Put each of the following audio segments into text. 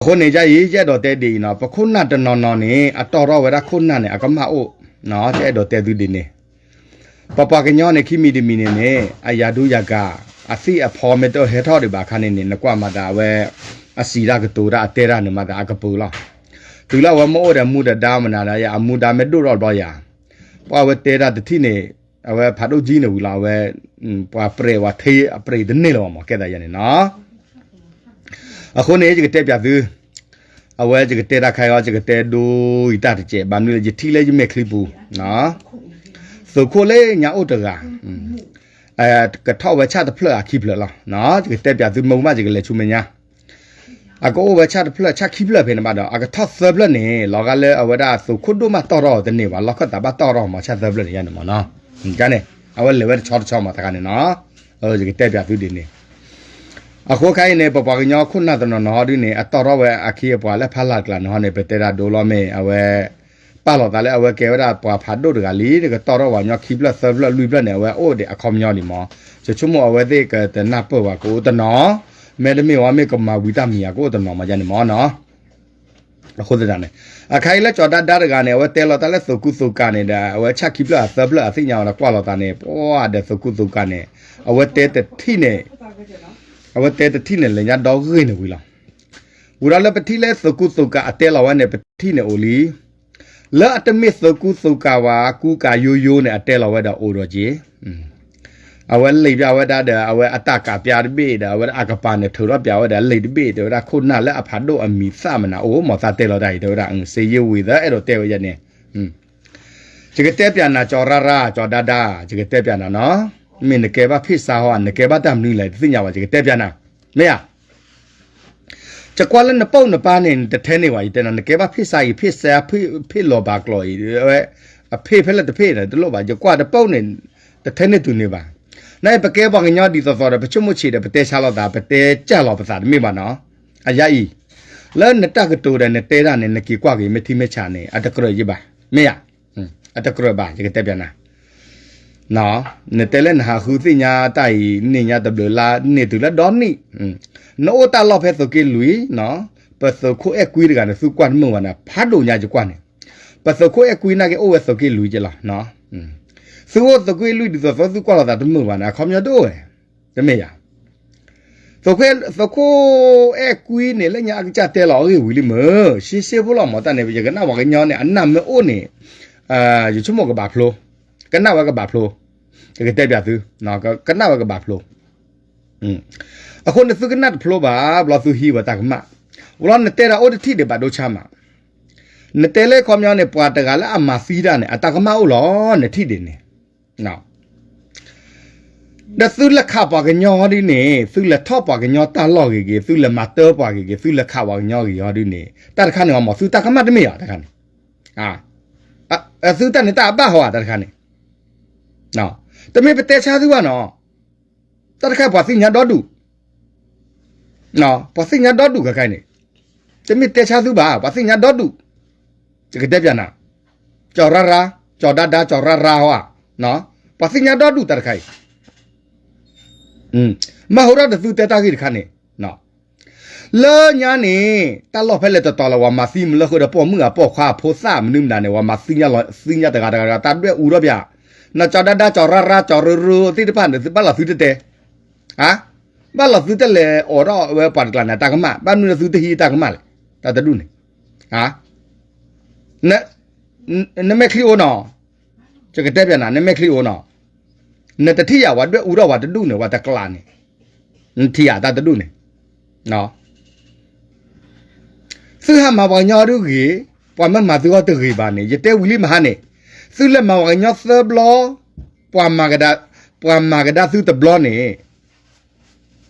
အဃိန့ၣ် ယအံၤ ယအဲၣ်ဒိးတဲဒ်အံၤနီၤ, ပခိၣ်နၢ်တနီၤနီၤန့ၣ် အတီၢ်ထီၣ်ဝဲဒၣ်ခိၣ်နၢ်န့ၣ် အကမၣ်အိၣ်, ယအဲၣ်ဒိးတဲသုဒ်န့ၣ်, ပပှၤကညီန့ၣ် ခံမံၤတမံၤန့ၣ်န့ၣ် အယၤဒူယၤဂၤ အသံၣ်အဖီမ့ၢ်တဟဲထီၣ်ဒံးဘၣ်အခါန့ၣ်န့ၣ် နကွၢ်မၤသးအဝဲ အစံးတၢ်ကတိၤတၢ်အတဲတၢ်န့ၣ်မၤသးအကပၢၤလီၤ. တုၤလၢအဝဲမ့ၢ်အိၣ်ဒီးမူဒီးဒါမနုၤဒီး အမူဒါမ့ၢ်ဒိၣ်ထီၣ်တဘျီယၤ, ပှၤအဝဲတဲတၢ်တထံၣ်န့ၣ် အဝဲဖးဒိၣ်ကံန့ၣ်ဝံၤလီၤ အဝဲ ပှၤပြဲးဝဲထဲအပြဲးတန့ၢ်လၢၤဘၣ်မး ကဲသးယၤန့ၣ်နီၤ. အဃိန့ၣ် ယကတဲပၠးသု, အဝဲယကတဲတၢ်ခါအံၤ ယကတဲဒိအံၤတၢ်တစဲး ဘၣ်မနုၤလဲၣ် ယထံၣ်လၢယမဲာ်ချံပူၤ, သုးခိၣ်လၢညါအိၣ်တဂၤ ကထီၣ်ဝဲဆၣ်တဖျၢၣ်အခံဖျၢၣ်လီၤ. ယကတဲပၠးသုမုာ်မး ယကလဲၤဆူမဲာ်ညါ, အကအိၣ်ဝဲဆၣ်တဖျၢၣ်ဆၣ်ခံဖျၢၣ်ဖဲန့ၣ်ဘၣ်ဒီး အကထီၣ်သၢဖျၢၣ်န့ၣ် လီၤဂာ်လၢအဝဲဒၣ်သုးခိၣ်ဒိၣ်မးတီၢ်ထီၣ်တန့ၢ်ဘၣ် လီၢ်ခၢၣ်သးဘၣ်တီၢ်ထီၣ်မး ဆၣ်သၢဖျၢၣ်န့ၣ်ယၤန့ၣ်မးနီၤ. န့ၣ် အဝဲလဲၤဝဲတဆီတဆီမးတခါန့ၣ်နီၤ. ယကတဲပၠးသုဒ်န့ၣ်, အဃိခါအံၤန့ၣ် ပပှၤကညီခိၣ်နၢ်တနီၤနီၤဒ်န့ၣ် အတီၢ်ထီၣ်ဝဲအခံအပှၤလၢဖးလၢ်တကျါန့ၣ်ဟီန့ၣ် ပတဲတၢ်ဒိလီၤမ့ၢ် အဝဲ ပာ်လီၤသးလၢအဝဲကဲဝဲဒၣ်ပှၤဖးဒိၣ်တဂၤလံ ကတီၢ်ထီၣ်ပှၤကညီခံဖျၢၣ်သၢဖျၢၣ်လွံၢ်ဖျၢၣ်န့ၣ် အဝဲအိၣ်ဒံးအခီပညီလံမး, ယဆိကမိၣ်အဝဲသ့ၣ်ကတနၢ်ပၢၢ်ဘၣ်ကအိၣ်တနီၤ, မ့တမ့ၢ်ဝဲမ့ၢ်ကမၤဝံၤတၢ်မံၤဧါ ကအိၣ်တနီၤမးယၤန့ၣ်မးနီၤ. အဃိသတးန့ၣ် အခါအံၤလၢကၠီၤဒါဒါတဂၤန့ၣ် အဝဲတဲလီၤတၢ်လၢသုးကူသုးကၤန့ၣ်ဒီး အဝဲဆၣ်ခံဖျၢၣ်အသၢဖျၢၣ်အသ့ၣ်ညါဝဲဒီးကွၢ်လီၤသးန့ၣ် ပှၤဒီးသုးကူသုးကၤန့ၣ် အဝဲတဲတထံၣ်န့ၣ် အဝဲတဲတထံၣ်န့ၣ် လဲၤညါဒီဂ့ၢ်န့ၣ်ဝံၤလီၤ. ဝံၤဒီးလၢပထံၣ်လၢသုးကူသုးကၤအတဲလီၤဝဲန့ၣ် ပထံၣ်န့ၣ်အိၣ်လံ. လၢအတမ့ၢ်သုးကူသုးကၤဝဲ ကူကၤယိယိန့ၣ် အတဲလီၤဝဲဒီးအိၣ်ဒီးက့ၤ အဝဲလံာ်ပၠးဝဲဒၣ်ဒီး အဝဲအတၢ်ကးပၠးတဘ့ၣ်ဒီး အဝဲဒၣ်အကပၤန့ၣ်ထုးထီၣ်ပၠးဝဲဒီးလံာ်တဘ့ၣ် တဲဝဲဒၣ်ခိၣ်နၢ်လၢအဖးဒိၣ်အမံၤသၣ်မနုၤအိၣ် မၤသးတဲလီၤတၢ်အံၤ တဲဝဲဒၣ် စ့ယ့ဝံၤသၢအဲၣ်ဒိးတဲဝဲယဲန့ၣ် ယကတဲပၠးနၤ ကၠီၤရၢ်ရၢ် ကၠီၤဒါဒါ ယကတဲပၠးနၤနီၤ, မ့ၢ်နကဲဘၣ်ဖ့ၣ်စါဟီ နကဲဘၣ်တၢ်မနုၤလဲၣ် တသ့ၣ်ညါဘၣ် ယကတဲပၠးနၤ, မ့ၢ်ဧါ. ယကွၢ်လၢနပိာ်နပၢ်န့ၣ် နတထဲန့ၣ်ဘၣ် ယတဲနၤ နကဲဘၣ်ဖ့ၣ်စါအံၤ ဖ့ၣ်စါ ဖ့ၣ်လီၤဘၣ်ကျိၤအံၤ အဖ့ၣ်ဖဲလဲၣ်တဖ့ၣ်ဒီး တလိၣ်ဘၣ် ယကွၢ်တပိာ်န့ၣ် တထဲန့ၣ်တုၤန့ၣ်ဘၣ်. နပကဲပှၤကညီဒ်သိးသိးဒီး ပဆိကမိၣ်ဆံးဒီး ပတဲဆါလိာ်သး ပတဲကၢ်လီၤပသးတမ့ၢ်ဘၣ်နီၤ. အယါအံၤ လၢနတၢ်ကတိၤဒီးနတဲတၢ်န့ၣ် နက့ၤကွၢ်က့ၤ မ့ၢ်ထံမ့ၢ်ဆးန့ၣ် အတကြၢးယဘၣ် မ့ၢ်ဧါ. အတကြၢးဘၣ် ယကတဲပၠးနၤ နတဲလၢနဟးဃုသ့ၣ်ညါတၢ်အံၤ န့ၢ်ညါတဘျုးလါ န့ၢ်တုၤလၢဒီနံၣ်, နအိၣ်တၢ်လီၢ်ဖဲသုးက့လွံၢ်, ပသုးခိၣ်အဲၣ်ကွံတဂၤန့ၣ် သုကွၢ်တမုာ်ဘၣ်န့ၣ် ဖးဒိၣ်ညါယကွၢ်န့ၣ်, ပသုးခိၣ်အဲၣ်ကွံနာ်က့အိၣ်ဝဲသုးက့လွံၢ်က့လီၤ. သုအိၣ်သုးက့လွံၢ်ဒ်သိးသိး သုကွၢ်လိာ်သးတမုာ်ဘၣ်န့ၣ် အခီပညီတအိၣ်ဝဲ, တမ့ၢ်ယၤ သုးခိၣ်အဲၣ်ကွံန့ၣ် လၢညါအကစၢ်တဲလီၤအဂ့ၢ်ဝံၤလံမ့ၢ် ရှဲရှဲဖိလီၤမးတၢ်န့ၣ် ယကနၣ်ပှၤကညီန့ၣ် အနၢ်မ့ၢ်အိၣ်န့ၣ် ယဆိကမိၣ်ကဘၣ်ဖျိ, ကနၣ်ဝဲကဘၣ်ဖျိ, ယကတဲပၠးသု, ကနၣ်ဝဲကဘၣ်ဖျိ, အဃိန့ၣ်သုကနၣ်တဖျိဘၣ် ဘျီသုဟံးဝဲတၢ်ကမၣ်, ဘျီနတဲဒၣ်အိၣ်တထံၣ်ဒံးဘၣ်ဒိဆါမး, နတဲလၢခီပညီန့ၣ် ပှၤတဂၤလၢအမၤသံတၢ်န့ၣ် အတၢ်ကမၣ်အိၣ်လီၤ နထံၣ်ဒံးန့ၣ် ဒီးသုလဲၤခးပှၤကညီဟီဒ်န့ၣ် သုလဲၤထီၣ်ပှၤကညီတၢ်လီၢ်ဂ့ၤဂ့ၤ သုလဲၤမၤတၢပှၤဂ့ၤဂ့ၤ သုလဲၤခးပှၤကညီဂ့ၤဟီဒ်န့ၣ် တၢ်တခါန့ၣ် မ့ၢ်သုတၢ်ကမၣ်တမ့ၢ်ဧါ တခါန့ၣ်, သုတၢ်န့ၣ်တၢ်အဘၣ်ဟီဧါ တၢ်တခါန့ၣ်, တမ့ၢ်ပတဲဆါသုဘၣ်နီၤ, တၢ်တခါပှၤသ့ၣ်ညါဒီဒူၣ် ပှၤသ့ၣ်ညါဒီဒူၣ်ခဲခါအံၤန့ၣ်, တမ့ၢ်တဲဆါသုဘၣ် ပှၤသ့ၣ်ညါဒီဒူၣ်, ယကတဲပၠးနၤ, ကၠီၤရၢ်ရၢ်, ကၠီၤဒါဒါ ကၠီၤရၢ်ရၢ်ဟီဧါ, ပှၤသ့ၣ်ညါဒီဒူၣ်တၢ်တခါအံၤ, မ့ၢ်ဟိထီၣ်ဒီးသုတဲတၢ်ဂ့ၢ်တခါန့ၣ်, လၢညါန့ၣ် တၢ်လီၢ်ဖဲလဲၣ်တတီၤလၢၤ ပှၤမၤသံမုၢ်လၢဃုာ်ဒီးပိာ်မုၣ်အပိာ်ခွါအဖိသၣ်မနုၤမတၤန့ၣ် ပှၤမၤသံညါလီၤသံညါတဂၤတဂၤတဂၤ တၢ်ဒွဲၣ်အူထီၣ်ပၠး, နကၠီၤဒါဒါ ကၠီၤရၢ်ရၢ် ကၠီၤရၢ်ရၢ်သ့ၣ်တဖၣ်န့ၣ် ဘၣ်လီၤသုတတဲ ဘၣ်လီၤသုတလဲၤအိးထီၣ်ဝဲပှၤတကျါန့ၣ် တၢ်ကမၣ် ဘၣ်မနုၤသုတဟံးတၢ်ကမၣ်လဲၣ် တၢ်တဒူၣ်န့ၣ်, နမဲာ်ချံအိၣ်နီၤ, ယကတဲပၠးနၤ နမဲာ်ချံအိၣ်နီၤ, နတထံၣ်ယၤ ပှၤဒွဲၣ်အူထီၣ်ပှၤတဒူၣ်န့ၣ် ပှၤတကျါန့ၣ်, နထံၣ်ယၤတၢ်တဒူၣ်န့ၣ် သုဟးမၤပှၤကညီဒုဂ့ၤ, ပှၤမ့ၢ်မၤသုဂီၢ်တဂ့ၤဘၣ်န့ၣ် ယတဲဝံၤလံမဟါန့ၣ်, သုလဲၤမၤပှၤကညီသၢဘျီ, ပှၤမၤကဒါ, ပှၤမၤကဒါသုတဘျီန့ၣ်,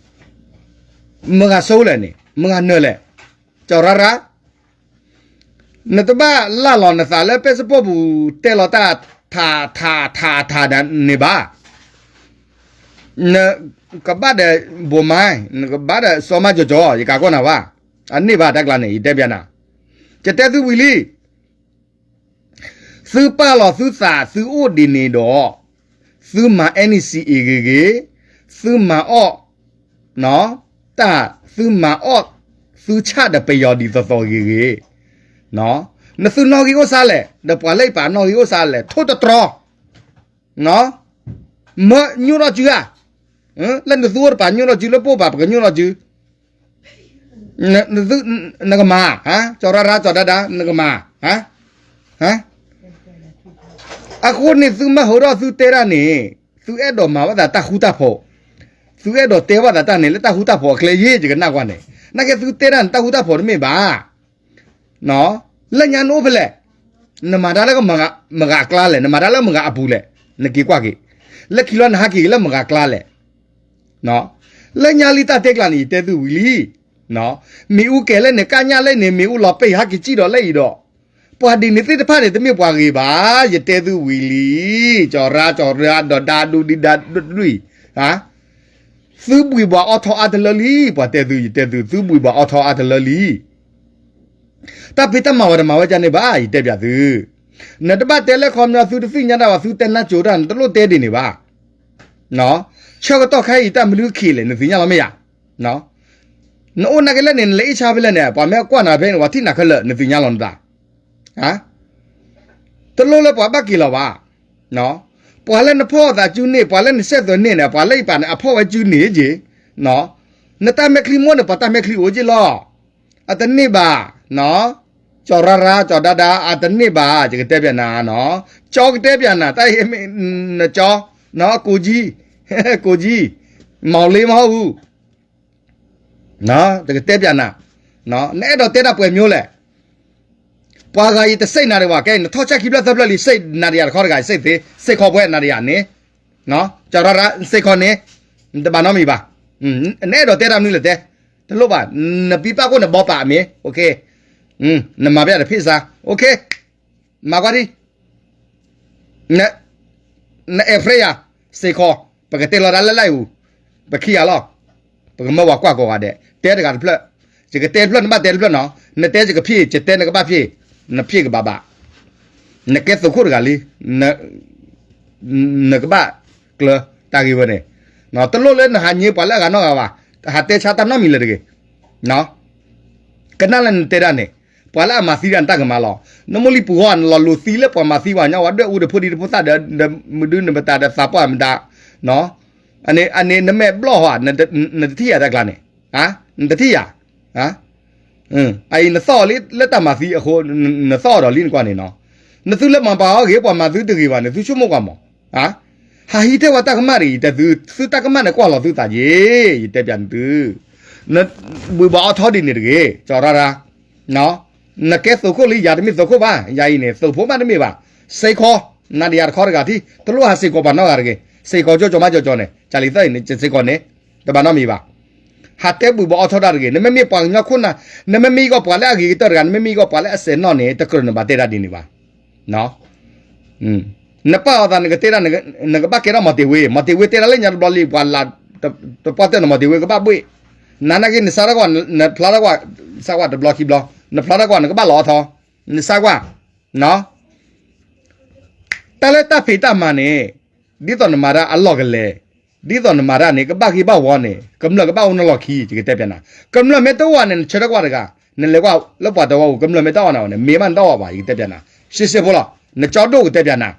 မဂၤဆိလဲၣ်န့ၣ် မဂၤနၢၤလဲၣ်, ကၠီၤရၢ်ရၢ် နတဘၣ်လၢ်လီၤနသးလၢပဲစပိၢ်ပူၤတဲလီၤတၢ်ထးထးထးထးဒၣ်န့ၣ်ဘၣ်. နကဘၣ်ဒီးဘိးမါ, နကဘၣ်ဒီးစီၤမါကၠီၤကၠီၤ ယကးကီၢ်နၤဘၣ်. အန့ၢ်ဘၣ်တၢ်ကျါန့ၣ် ယတဲပျးနၤ, ယတဲသုဝံၤလံ. သုပာ်လီၤသုသးသုအိၣ်ဒ်န့ၣ်ဒီး, သုမၤ NCA ဂ့ၤဂ့ၤ, သုမၤအီၣ် တၢ်, သုမၤအီၣ် သုဆၣ်ဒီးပယီၤဒ်သိးသိးဂ့ၤဂ့ၤ, နသုနီၣ်ဂံၢ်အိၣ်စါလဲၣ်, ဒီးပှၤလၢအံၤပာ်နီၣ်ဂံၢ်အိၣ်စါလဲၣ်, ထိၣ်တတြီ, မၢညိၣ်ထီၣ်စုဧါ, လၢနသုအိၣ်တပၤညိၣ်ထီၣ်စု လၢပအိၣ်ပၤပကညိၣ်ထီၣ်စု, နကမၤ, ကၠီၤရၢရၢ ကၠီၤဒါဒါ နကမၤ, အဃိန့ၣ်သုမ့ၢ်ဟးထီၣ်သုတဲတၢ်န့ၣ်, သုအဲၣ်ဒိးမၤဘၣ်သးတၢ်ဃူတၢ်ဖိး, သုအဲၣ်ဒိးတဲဘၣ်သးတၢ်န့ၣ် လၢတၢ်ဃူတၢ်ဖိးအကျဲယ့ၢ်ယကနၣ်ကွၢ်န့ၣ်, နာ်က့သုတဲတၢ်န့ၣ် တၢ်ဃူတၢ်ဖိးတမ့ၢ်ဘၣ် လၢညါနအိၣ်ဖဲလဲၣ်, နမၤတၢ်လၢမတၤအကျါလဲၣ်, နမၤတၢ်လၢမတၤအပူၤလဲၣ်, နက့ၤကွၢ်က့ၤ, လၢခံလီၤနဟးက့ၤလၢမတၤအကျါလဲၣ်, လၢညါလံတၢ်တဲကျါန့ၣ် ယတဲသုဝံၤလံ, မ့ၣ်အူကဲၤလၢန့ၣ် ကၣ်ညၣ်လၢန့ၣ် မ့ၣ်အူလီၤပ့ၢ်ဟးက့ၤစံၣ်ဒီးလၢအံၤဒီး, ပှၤဒ်န့ၣ်သ့ၣ်တဖၣ်န့ၣ် တမ့ၢ်ပှၤဂ့ၤဘၣ်, ယတဲသုဝံၤလံ, ကၠီၤရၢ ကၠီၤရၢ ဒီးဒါဒူဒံဒါဒူဒံ သုဘှံးဘှီးအီထီအါတလၢလံ, ပှၤတဲသု ယတဲသု သုဘှံးဘှီးအီထီအါတလၢလံ, တၢ်ဖံးတၢ်မၤဝဲတမၤဝဲဒ်န့ၣ်ဘၣ်, ယတဲပၠးသု, နတဘၣ်တဲလၢခီပညီ သုတသ့ၣ်ညါတၢ်ဘၣ် သုတဲနါစိၤတၢ် နတလိၣ်တဲဒ်န့ၣ်ဘၣ်, ဆၢကတီၢ်ခဲအံၤတၢ်မနုၤခံးလဲၣ် နသ့ၣ်ညါလီၤမ့ၢ်ယၤ, နအိၣ်နာ်က့လၢန့ၣ် နလဲၤအ့ၣ်ဆါဖဲလဲၣ်န့ၣ် ပှၤမ့ၢ်ကွၢ်နၤဖဲန့ၣ် ပှၤထံၣ်နၤခဲလၢာ် နသ့ၣ်ညါလီၤနသး တလိၣ်လၢပှၤဘၣ်က့ၤလီၤဘၣ်, ပှၤလၢနဖီၣ်အသးစုန့ၣ် ပှၤလၢနစဲးသွဲးန့ၢ်န့ၣ် ပှၤလၢယပာ်န့ၣ် အဖီၣ်ဝဲစုန့ၣ်က့ၤ, နတၢ်မဲာ်ချံမိၢ်န့ၣ် ပှၤတၢ်မဲာ်ချံအိၣ်က့ၤလီၤ, အတန့ၢ်ဘၣ်, ကၠီၤရၢရၢ ကၠီၤဒါဒါ အတန့ၢ်ဘၣ် ယကတဲပၠးနၤ, ကၠီကတဲပၠးနၤ တၢ်အံၤမ့ၢ်နကၠီ, ကိးကၠံ, ကိးကၠံ, မီၢ်လ့မီၢ်အူ တကတဲပၠးနၤ, နအဲၣ်ဒိးတဲတၢ်ပှဲၤမျိုးလဲၣ်, ပှၤဂၤအံၤတစ့ၢ်နၤဒံးဘၣ်, ကဲ နထီၣ်ဆၣ်ခံဖျၢၣ်သၢဖျၢၣ်လံ စ့ၢ်နၤဒီးယၤတခီတဂၤ စ့ၢ်သ့ စ့ၢ်ခီပှဲၤနၤဒီးယၤန့ၣ်, ကၠီၤရၢရၢ စ့ၢ်ခီန့ၣ်, တဘၣ်နီတမံၤဘၣ်, နအဲၣ်ဒိးတဲတၢ်မနုၤလဲၣ်တဲ, တလိၣ်ဘၣ်, နပံပၣ်ခိၣ်နဘီပာ်အမ့ၢ်, နမၤပျၢ်တဖ့ၣ်စါ, မၤကွၢ်ဒံ နအဲၣ်ဖျဲယၤ, စ့ၢ်ကီး, ပကတဲလီၤတၢ်လၢလၢအူ, ပခံဂၤလီၤ, ပကမၢပှၤကွၢ်ကိးဂၤဒဲး, တဲတဂၤတဖျၢၣ်, ယကတဲတဖျၢၣ်နဘၣ်တဲတဖျၢၣ်နီၤ, နတဲယကဖ့ၣ် ယတဲနကဘၣ်ဖ့ၣ်, နဖ့ၣ်ကဘၣ်ဘၣ်, နကဲသုးခိၣ်တဂၤလံ, နကဘၣ်ကျၢၤတၢ်ဂ့ၢ်ဝဲန့ၣ်, တလိၣ်လၢနဟးညါပှၤလၢအဂၤနီတဂၤဘၣ်, ဟးတဲဆါတၢ်နီတမံၤလၢၤတဂ့ၤ, ကနၣ်လၢနတဲဒၣ်န့ၣ်, ပှၤလၢအမၤသံဒၣ်နတၢ်ကမၣ်လီၤ, နမိၢ်လံၢ်ပူၤဃီ နလီၤလိၤသံလၢပှၤမၤသံပှၤကညီဝဲဒွဲၣ်အူဒီးဖိဒံဖိသၣ်ဒီး, မုၢ်ဒုနပတၢ်ဒီးသးပှၢ်မတၤ, အန့ၣ်နမဲာ်ဘျီၣ်ဟီ, နတထံၣ်ယၤတၢ်ကျါန့ၣ်, နတထံၣ်ယၤ, အအံၤနသီၣ်အီၤလံလၢတၢ်မၤသံအဃိ, နသီၣ်အီၤဒီးလံနကွၢ်န့ၣ်နီၤ, နသုလၢမၤပှၤအီၤဂ့ၤ ပှၤမၤသုတဂ့ၤဘၣ်န့ၣ် သုဆိကမိၣ်ကွၢ်မး, ဟးဟံးထဲဝဲတၢ်ကမၣ်တဂ့ၤ ယတဲသု, သုတၢ်ကမၣ်န့ၣ်ကွၢ်လီၤသုသးယ့ၣ်, ယတဲပၠးနသု, နဘှံးဘှီးအီထီဒ်န့ၣ်တဂ့ၤ, ကၠီၤရၢရၢ, နကဲသုးခိၣ်လံ ယၤတမ့ၢ်သုးခိၣ်ဘၣ်, ယၤအံၤန့ၣ် သုးဖိမးတမ့ၢ်ဘၣ်, စ့ၢ်ကီး, နၤဒီးယၤတခီတဂၤထံၣ်, တလိၣ်ဟးစ့ၢ်ကီးပှၤနီတဂၤတဂ့ၤ, စ့ၢ်ကီးကၠီကၠီမးကၠီကၠီန့ၣ် ကၢ်လံၤသၢအံၤန့ၣ် စ့ၢ်ကီးန့ၣ်, တဘၣ်နီတမံၤဘၣ်, ဟးတဲဘှံးဘှီးအီထီတၢ်တဂ့ၤ, နမ့မ့ၢ်ပှၤကညီခိၣ်နၢ်, နမ့မ့ၢ်ဂီၢ်ပှၤလၢအဂ့ၤကတၢၢ်တဂၤ, နမ့မ့ၢ်ဂီၢ်ပှၤလၢအစဲးနီၣ်န့ၣ် တကြၢးနဘၣ်တဲတၢ်ဒ်န့ၣ်ဘၣ် နပာ်အီၤသးနကတဲဒၣ်, နကဘၣ်ကဲထီၣ်မီၤတ့ၤဝ့, မီၤတ့ၤဝ့တဲဒၣ်လၢညါတဘျီလံ ပှၤလၢ, တပှၢ်တၢၢ်နမီၤတ့ၤဝ့ကဘၣ်ဘှ့ၣ်, နနာ်က့နစါထီၣ်ကွၢ်, နဖျါထီၣ်ကွၢ်, စါကွၢ်တဘျီခံဘျီ, နဖျါထီၣ်ကွၢ် နကဘၣ်လီၤအီထီ, နစါကွၢ်, တၢ်လၢတၢ်ဖံးတၢ်မၤန့ၣ်, ဒ်သိးနမၤတၢ်အလီၢ်ကလဲာ်, ဒ်သိးနမၤတၢ်န့ၣ် ကဘၣ်ဂ့ၤဘၣ်ဝီန့ၣ် ကမျၢၢ်ကဘၣ်အိၣ်နီၢ်လီၢ်ခံ ယကတဲပၠးနၤ, ကမျၢၢ်မ့ၢ်တအိၣ်ဘၣ်န့ၣ် နဆၢထၢၣ်ကွၢ်တဂၤ, နလဲၤကွၢ်လၢပှၤတဝီပူၤ ကမျၢၢ်မ့ၢ်တအိၣ်န့ၣ် မ့ၢ်ဘၣ်နတအိၣ်ဘၣ် ယကတဲပၠးနၤ, ရှဲရှဲဖိလီၤ, နကၠီဒိၣ်ကတဲပၠးနၤ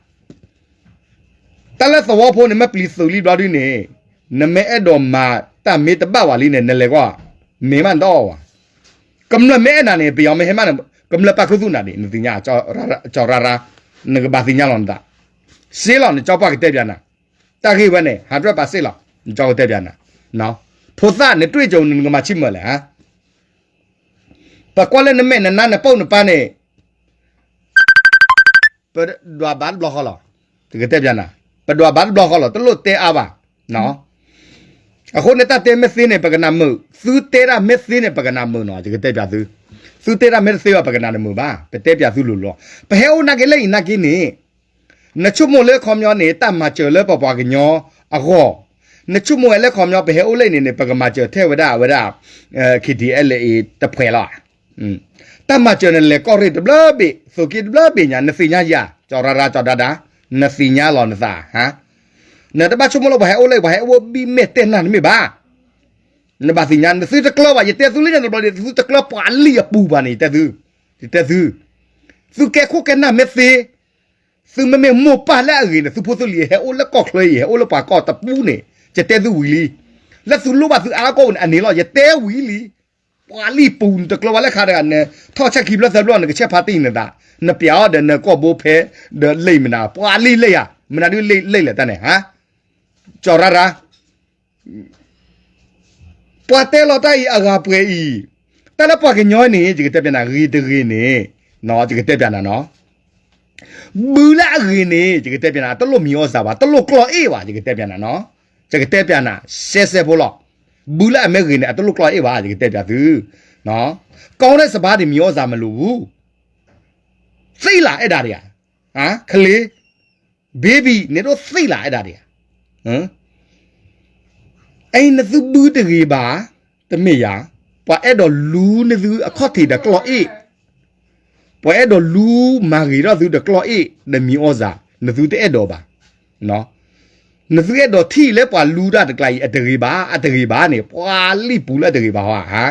တၢ်လၢသဝီဖိန့ၣ် မ့ၢ်ပျံၤသုးလံဘျီဒ်န့ၣ်, နမ့ၢ်အဲၣ်ဒိးမၤတၢ်မ့ၢ်တဘၣ်ဝဲလံန့ၣ် နလဲၤကွၢ်, မ့ၢ်မးနတအီၣ်ဝဲ, ကမျၢၢ်မ့ၢ်အဲၣ်နၤန့ၣ် ပယီၤမ့ၢ်ဟဲမးန့ၣ် ကမျၢၢ်ပာ်ခူသူၣ်နၤဒံး နသ့ၣ်ညါ, ကၠီၤရၢရၢ, နကဘၣ်သ့ၣ်ညါလီၤနသး, စ့လီၤ နကၠီပှၢ်ကတဲပၠးနၤ, တၢ်ဂ့ၢ်ဝဲန့ၣ် ဟးဒွဲၣ်ပာ်စ့လီၤ နကၠီကတဲပၠးနၤ, ဖိသၣ်နတွ့ၢ်ကၠိၤနကမၤဆံၣ်မၢၢ်လဲၣ်ဧါ ပကွၢ်လၢနမဲာ်နနါနပိာ်နပၤန့ၣ်, ပဒွးဘၣ်တဘျီဃီလီၤ, ယကတဲပၠးနၤ, ပဒွးဘၣ်တဘျီဃီလီၤ တလိၣ်တဲအါဘၣ်, အဃိန့ၣ်တၢ်တဲမ့ၢ်သ့န့ၣ် ပကနၣ်မုာ်, သုတဲတၢ်မ့ၢ်သ့န့ၣ် ပကနၣ်မုာ်နီၤ ယကတဲပၠးသု, သုတဲတၢ်မ့ၢ်တသ့ဘၣ် ပကနၣ်တမုာ်ဘၣ် ပတဲပၠးသုလိၤလိၤ, ပဟဲအိၣ်နာ်က့လၢအံၤနာ်က့န့ၣ် နဆိကမိၣ်လၢခီပညီန့ၣ် တၢ်မၤစၢၤလၢပပှၤကညီအဂီၢ်, နဆိကမိၣ်ဝဲလၢခီပညီ ပဟဲအိၣ်လၢအံၤန့ၣ်န့ၣ် ပကမၤစၢၤထဲဝဲဒၣ်အဝဲဒၣ် KTLA တဖှဲးလီၤဧါ, တၢ်မၤစၢၤန့ၣ် လဲၤကီၢ်ရ့ၣ်တဘျီဘ့ၣ် သိးက့တဘျီဘ့ၣ်ညါ နသ့ၣ်ညါယၤ ကၠီၤရၢရၢ ကၠီၤဒါဒါ နသ့ၣ်ညါလီၤနသး, နတဘၣ်ဆိကမိၣ်လၢပှၤဟဲအိၣ်လၢအံၤ ပှၤဟဲအိၣ်ဘံၣ်မဲာ်တဲၢ်နၢ်တမ့ၢ်ဘၣ် နဘၣ်သ့ၣ်ညါ နသုတကျၢၤဘၣ် ယတဲသုလၢညါတဘျီန့ၣ် သုတကျၢၤပှၤလံၢ်အပူၤဘၣ်န့ၣ် ယတဲသု, ယတဲသု, သုကဲခိၣ်ကဲနၢ်မ့ၢ်သ့, သုမ့မ့ၢ်မိၢ်ပၢ်လၢအဂ့ၤန့ၣ် သုဖိသုလံၤဟဲအိၣ်လၢကီၢ်ချၢအံၤ ဟဲအိၣ်လၢပှၤကီၢ်တပူၤန့ၣ် ယတဲသုဝံၤလံ, လၢသုလိၣ်ဘၣ်သုအါကီၢ်န့ၣ် အန့ၣ်လီၤ ယတဲဝံၤလံ, ပှၤလံၢ်ပူၤ နတကျၢၤဘၣ်လၢခါတဂၤ နထီၣ်ဆၢခံဘျၢသၢဘျီ နကဆဲးဖးတံၢ်နသး, နပျးအီၤဒီးနကိာ်ဘိဖဲ, ဒီးလံာ်မနုၤ ပှၤလံၢ်လံၢ်ဧါ, မနုၤဒ်လံၢ်လဲၣ်တၢ်န့ၣ်, ကၠီၤရၢ်ရၢ် ပှၤတဲလီၤတၢ်အံၤအဂၤပှဲၤအံၤ, တၢ်လၢပှၤကညီန့ၣ် ယကတဲပျးနၤ ဂ့ၤတဂ့ၤန့ၣ်, ယကတဲပျးနၤနီၤ, ဘုလၢအဂ့ၤန့ၣ် ယကတဲပျးနၤ တလိၣ်မံၤအီၣ်စၢ်ဘၣ် တလိၣ်ကျီၢ်အ့ၣ်ဘၣ် ယကတဲပျးနၤနီၤ, ယကတဲပျးနၤ စဲစဲဖိလီၤ, ဘုလၢအမ့ၢ်ဂ့ၤန့ၣ် အတလိၣ်ကျီၢ်အ့ၣ်ဘၣ် ယကတဲပျးသု, ကီၢ်ရ့ၣ်စဘါဒံး မံၤအိၣ်စၢ်မ့ၢ်လိာ်ဘူး, သ့ၣ်လၢအဲၣ်ဒၣ်ဒံးဧါ, ခလ့, baby န့ၣ်ဒိၣ်သ့ၣ်လၢအဲၣ်ဒၣ်ဒံးဧါ, အအံၤနသုဘုတဂ့ၤဘၣ်, တမ့ၢ်ယၤ, ပှၤအဲၣ်ဒိးလူနသုအခီၣ်ထံးဒီးကျီၢ်အ့ၣ် ပှၤအဲၣ်ဒိးလူမၤဂ့ၤထီၣ်သုဒီးကျီၢ်အ့ၣ် ဒီးမံၤအိၣ်စၢ် နသုတအဲၣ်ဒိးဘၣ်, နသုအဲၣ်ဒိးထံၣ်လၢပှၤလူတၢ်တကျါအံၤ အတဂ့ၤဘၣ် အတဂ့ၤဘၣ်န့ၣ် ပှၤလံၢ်ပူၤလၢအတဂ့ၤဘၣ်ဟီဧါ,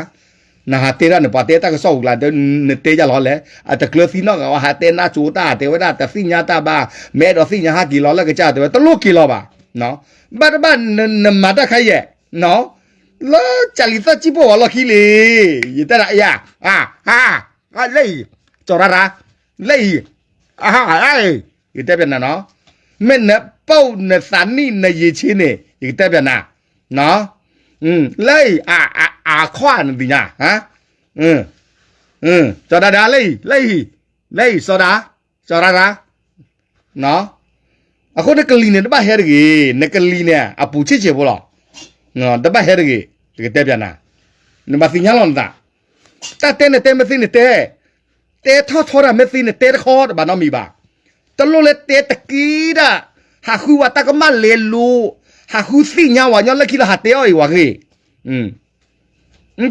နဟးတဲဒၣ်န့ၣ် ပှၤတဲတၢ်ကစီၣ်အကျါ နတဲယၤလီၤလဲၣ်, အတကျၢၤသံနီၢ်ဂၤဝဲ ဟးတဲနၢ်ကၠိတၢ် တဲဝဲဒၣ် တသ့ၣ်ညါတၢ်ဘၣ်, မ့ၢ်အဲၣ်ဒိးသ့ၣ်ညါဟးက့ၤလီၤလၢကစၢ်တဲဝဲ တလိၣ်က့ၤလီၤဘၣ်, ဘၣ်တဘၣ် နမၤတၢ်ခါယဲၢ် လၢကၢ်လံၤသၣ်ကံၢ်ပီၣ်ဝဲလီၢ်ခံလံ, ယတဲဒၣ်ယၤ, လၢအံၤ, ကၠီၤရၢ်ရၢ်, လၢအံၤ, ယတဲပျးနၤနီၤ, မ့ၢ်နပိာ်နသးနံၣ်နယံာ်ဆ့န့ၣ် ယကတဲပျးနၤ, လၢအံၤ, အခီၣ်နသ့ၣ်ညါ, ကၠီၤဒၤဒၤ လၢအံၤ, လၢအံၤ, လၢအံၤ စီၤဒၤ, စီၤရၢ်ရၢ် အဃိနကလံၤန့ၣ် တဘၣ်ဟဲတဂ့ၤ, နကလံၤန့ၣ် အပူၤဆ့ၣ်ဆ့ၣ်ဖိလီၤ, တဘၣ်ဟဲတဂ့ၤ, ယကတဲပျးနၤ, နဘၣ်သ့ၣ်ညါလီၤနသး, တၢ်တဲနတဲမ့ၢ်သ့နတဲ, တဲထီၣ်ထီတၢ်မ့ၢ်သ့နတဲတခီတဘၣ်နီတမံၤဘၣ်, တလိၣ်လၢတဲတက့ၢ်တၢ်, ဟးဃုဝဲတၢ်ကမၣ်လဲၤလိၤ, ဟးဃုသ့ၣ်ညါဝဲညီလၢခံလၢဟးတဲအီၤအံၤဝဲဂ့ၤ,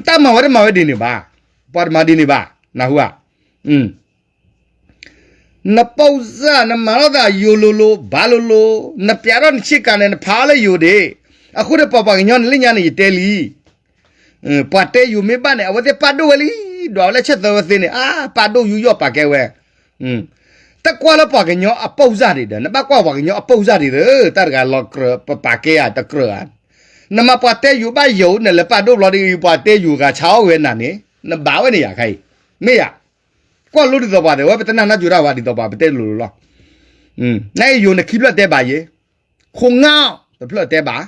တၢ်မၤဝဲတမၤဝဲဒ်န့ၣ်ဘၣ်, ပှၤတမၤဒ်န့ၣ်ဘၣ်, နၢ်ဟူဧါ နပိာ်စၢ် နမၤထီၣ်သးယိာ်လိၤလိၤ ဘၣ်လိၤလိၤ, နပျးထီၣ်နဆ့ကၤန့ၣ် နဖးအီၤလၢယိာ်ဒံး, အဃိန့ၣ် ပှၤပှၤကညီန့ၣ် လၢညါန့ၣ် ယတဲလံ, ပှၤတဲယိာ်မ့ၢ်ဘၣ်န့ၣ် အဝဲသ့ၣ်ပာ်ဒိၣ်ဝဲလံ, ဒွးဝဲလၢဆဲးသၢဝဲသ့န့ၣ် အါ ပာ်ဒိၣ်ယူးယီၣ်ပာ်ကဲဝဲ, တကွၢ်လၢပှၤကညီအပိာ်စၢ်ဒံးဒီး နဘၣ်ကွၢ်ပှၤကညီအပိာ်စၢ်ဒံးဒီး တၢ်တဂၤလီၤကြၢး ပပာ်ကဲဧါတကြၢးဧါ, နမၤပှၤတဲယိာ်ဘၣ်ယိာ် နလဲၤပာ်ဒိၣ်ဘျီဒ်အံၤ ပှၤတဲယိာ်ဂၤဆါအီၣ်ဝဲနၤန့ၣ် နဘၣ်ဝဲန့ၣ်ယၤခါအံၤ, မ့ၢ်ယၤ ကွၢ်လိဒ်သိးပှၤတဲဝဲ ပတနၢ်နၢ်စူၤတၢ်ဝဲဒ်သိးပှၤ ပတဲလိၤလိၤလီၤ, နအံၤယိာ်နခံဖျၢၣ်တဲဘၣ်ယဲ, ခိၣ်ငါတဖျၢၣ်တဲဘၣ်,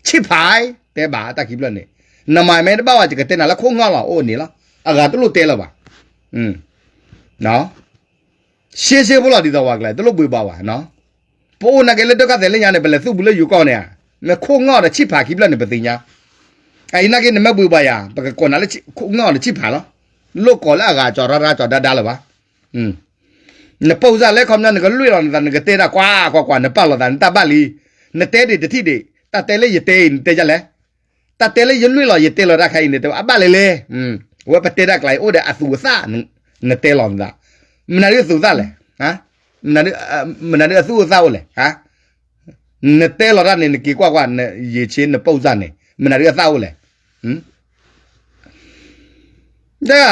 ဆ့ၣ်ဖး တဲဘၣ်တၢ်ခံဖျၢၣ်န့ၣ်, နမၤမ့ၢ်တဘၣ်ဝဲ ယကတဲနၤလၢခိၣ်ငါလီၤ အိၣ်န့ၣ်လီၤ, အဂၤတလိၣ်တဲလၢၤဘၣ် ရှဲရှဲဖိလီၤ ဒ်သိးပှၤကျါ တလိၣ်ဘှံးဘၣ်ဝဲ, ပအိၣ်နာ်က့လၢဒုက္ခသည်လၢညါန့ၣ် ပလဲၤသူၣ်ဘူးလၢယိၤကီၢ်န့ၣ်ဧါ, မ့ၢ်ခိၣ်ငါဒီးဆ့ၣ်ဖးခံဖျၢၣ်န့ၣ် ပသ့ၣ်ညါ, အအံၤနာ်က့နမ့ၢ်ဘှံးဘၣ်ယၤ ပကကိးနၤလၢခိၣ်ငါဒီးဆ့ၣ်ဖးလီၤ, လိၣ်ကိးလၢအဂၤကၠီၤရၢ်ရၢ်ကၠီၤဒါဒါလၢၤဘၣ်, နပိာ်စၢ်လၢခီပညီ နကလွံၢ်လီၤနသး နကတဲဒၣ်ကွၢ်ကွၢ်ကွၢ် နပာ်လီၤသး နတၢ်ဘၣ်လံ, နတဲဒံးတထံၣ်ဒံး တၢ်တဲလၢယတဲအံၤ နတဲဒ်လဲၣ် တၢ်တဲလၢယလွံၢ်လီၤ ယတဲလီၤတၢ်ခါအံၤန့ၣ် တဲအဘၣ်လဲၣ်လဲၣ်, အဝဲပတဲတၢ်ကျါအံၤ အိၣ်ဒီးအသူးအသၣ်, နတဲလီၤနသး, မနုၤဒ်အသူးအသၣ်လဲၣ်, မနုၤဒ်အသူးအသၣ်အိၣ်လဲၣ်, နတဲလီၤတၢ်န့ၣ် နက့ၤကွၢ်ကွၢ် ယံာ်ဆ့နပိာ်စၢ်န့ၣ် မနုၤဒ်အသၣ်အိၣ်လဲၣ် ဒ်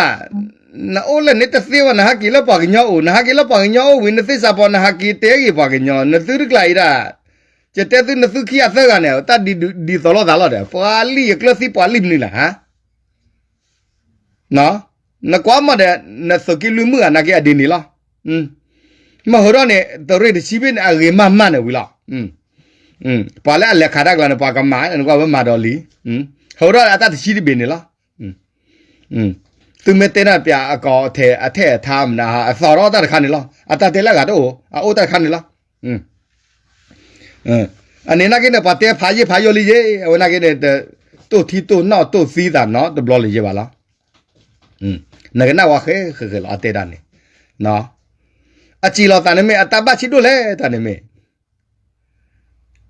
နအိၣ်လၢန့ၣ်တသ့ဝဲ နဟးက့ၤလၢပှၤကညီအိၣ် နဟးက့ၤလၢပှၤကညီအိၣ်ဝံၤ နသ့ၣ်စးပီၤ နဟးက့ၤတဲဂ့ၤပှၤကညီ နသုတကျါအံၤဒၣ်, ယတဲသု နသုခံဂၤသၢဂၤန့ၣ် တၢ်ဒ်ဒ်သိးလိာ်သးလီၤဒီး ပှၤလံၢ်ယကျၢၤသံပှၤလံၢ်မနုၤလဲၣ်ဧါ နကွၢ်မီၢ်ဒီး နသုးက့လွံၢ်မုၣ်ဂၤနာ်က့အဒ်န့ၣ်လီၤ. မ့ၢ်ဟးထီၣ်န့ၣ် တရ့ၣ်တဆံဘ့ၣ်န့ၣ် အဂ့ၤမးမးန့ၣ်ဝံၤလီၤ. ပှၤလၢအလဲၤခးတၢ်ကျါန့ၣ် ပှၤကမၤ နကွၢ်ဝဲမၤဒီးလံ. ဟးထီၣ်အတၢ်တဆံတဘ့ၣ်န့ၣ်လီၤ. သုမ့ၢ်တဲနၢ်ပျးအကီးထဲအထဲအထါမနုၤ အသီထီၣ်တၢ်တခါန့ၣ်လီၤ. အတၢ်တဲလၢအဂၤတအိၣ် အအိၣ်တၢ်တခါန့ၣ်လီၤ. အန့ၣ်နာ်က့န့ၣ် ပှၤတဲဖးယံာ်ဖးယိာ်လံယ့ၣ် အဝဲနာ်က့န့ၣ် တိၢ်ထံတိၢ်နီၣ်တိၢ်သံသးနီတဘျီလၢၤယ့ၣ်ဘၣ်လီၤ. နကနၣ်ဝဲဃဲဃဲဃဲလီၤ အတဲတၢ်န့ၣ်, အစံးလီၤသးန့ၣ်မ့ၢ် အတၢ်ဘၣ်ဆံးဒိၣ်လဲၣ်တၢ်န့ၣ်မ့ၢ်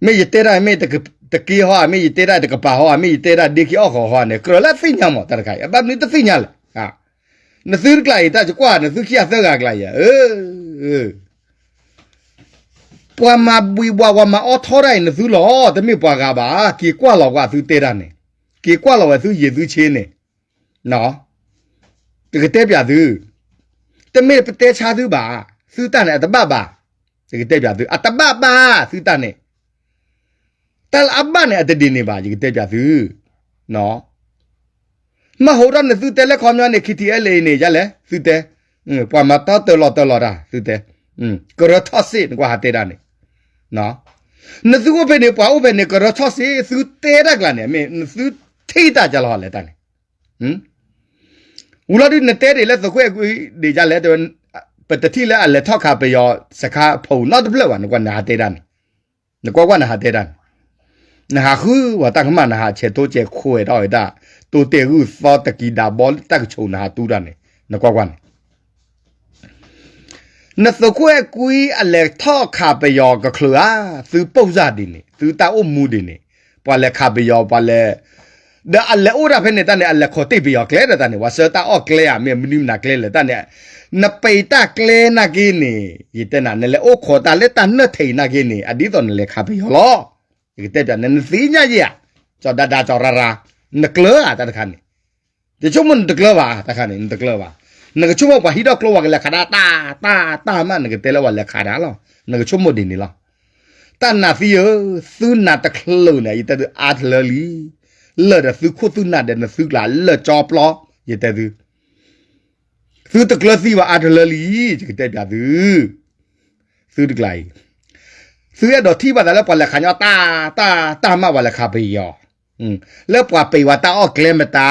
မ့ၢ်ယတဲတၢ်မ့ၢ်တက့ဟီဧါ မ့ၢ်ယတဲတၢ်တကပၤဟီဧါ မ့ၢ်ယတဲတၢ်ဒ့ခံအီၣ်ဃီၤဟီဧါန့ၣ် ကြၢးလၢသ့ၣ်ညါမး တၢ်တခါအံၤ အဘၣ်မနုၤတသ့ၣ်ညါလဲၣ်. နသုတကျါအံၤ တၢ်ယကွၢ် နသုခံဂၤသၢဂၤကျါအံၤဧၢ ပှၤမၤဘှံးဘှီး ပှၤမၤအီထီတၢ်အံၤ နသုလီၤ တမ့ၢ်ပှၤဂၤဘၣ် က့ၤကွၢ်လီၤကွၢ်သုတဲတၢ်န့ၣ်, က့ၤကွၢ်လီၤဝဲသုယံၤသုဆ့န့ၣ်, ယကတဲပၠးသု, တမ့ၢ်ပတဲဆါသုဘၣ်, သုတၢ်န့ၣ်အတဘၣ်ဘၣ်, ယကတဲပၠးသု အတဘၣ်ဘၣ်, သုတၢ်န့ၣ်, တၢ်လၢအဘၣ်န့ၣ် အတဒ်န့ၣ်ဘၣ် ယကတဲပၠးသု မ့ၢ်ဟိးထီၣ်န့ၣ်သုတဲလၢခီပညီန့ၣ် ခံထံအဲလ့န့ၣ် ယလဲၣ် သုတဲ, ပှၤမၤတၢ်တၢလီၤတၢလီၤတၢ် သုတဲ, ကရၢထီၣ်စ့ၣ် နကွၢ်ဟးတဲဒၣ်န့ၣ်, နသုအိၣ်ဖဲန့ၣ် ပှၤအိၣ်ဖဲန့ၣ် ကရၢထီၣ်စ့ၣ် သုတဲတၢ်ကျါန့ၣ် မ့ၢ်နသုထံၣ်တၢ်ကလီၤလဲၣ်တၢ်န့ၣ်, ဝံၤလီၤဒုးနတဲဒ်လၢသုးခိၣ်အဲၣ်ကွံဒ်လဲၣ်, ပတထံၣ်လၢအလဲၤထီၣ်ခးပယီၤစခါဖီနီတဖျၢၣ်ဘၣ် နကွၢ်နဟးတဲဒၣ်န့ၣ်, နကွၢ်ကွၢ်နဟးတဲဒၣ်န့ၣ်, နဟးဃုဝဲတၢ်ကမၣ် နဟးဆဲးထိကဲးခိၣ်ဝဲဒၣ်ဝဲဒၣ်, တိတဲာ်ဂုၢ်သီတကံးဒၣ်ဘီတၢ်ကဆိးနဟးတူၢ်တၢ်န့ၣ်, နကွၢ်ကွၢ်န့ၣ် နသုးခိၣ်အဲၣ်ကွံအလဲၤထီၣ်ခးပယီၤကချုးဧါ, သုပိၢ်စၢ်ဒ်န့ၣ် သုတၢ်အိၣ်မူဒ်န့ၣ်, ပှၤလဲၤခးပယီၤ ပှၤလဲၤ, ဒီးအလဲၤအိၣ်ဒၣ်ဖဲန့ၣ်တၢ်န့ၣ် အလဲၤခိးတ့ၢ်ပယီၤကျဲဒီးတၢ်န့ၣ် ပှၤဆှၢတၢ်အီၣ်ကျဲဧါ မ့ၢ်မနုၤမနုၤကျဲလဲၣ်တၢ်န့ၣ်, နပံးတၢ်ကျဲနာ်က့န့ၣ် ယတဲနၤ နလဲၤအိၣ်ခိးတၢ်လၢတၢ်နၢၣ်ထံးနာ်က့န့ၣ် အဒ်သိးနလဲၤခးပယီၤလီၤ, ယကတဲပၠးနၤ နသ့ၣ်ညါယဲဧါ, ကၠီၤဒါဒါ ကၠီၤရၤရၤ, နကျၢၤဧါတၢ်တခါန့ၣ်, ယဆိကမိၣ်နတကျၢၤဘၣ်တၢ်ခါန့ၣ် နတကျၢၤဘၣ်, နကဆိကမိၣ်ပှၤဟံးထီၣ်ကျိပှၤကလဲၤခးတၢ် တၢ် တၢ် တၢ်မး နကတဲလၢပှၤလဲၤခးတၢ်လီၤ, နကဆိကမိၣ်ဒ်န့ၣ်လီၤ, တၢ်နးသံဧၢ, သုနးတချုးန့ၣ် ယတဲသုအါတလၢလံ, လၢာ်ဒီးသုခိၣ်သုနၢ်ဒီးနသုကျါလၢာ်ကၠီပျီ, ယတဲသု သုတကျၢၤသံဘၣ်အါတလၢလံ, ယကတဲပၠးသု, သုတကျါအံၤ, သုအဲၣ်ဒိးထံၣ်ဘၣ်သးလၢပှၤလဲၤခးညီတၢ် တၢ် တၢ်မး ပှၤလဲၤခးပယီၤ, လၢပှၤပံးပှၤတၢ်အီၣ်ကျဲမတၤ,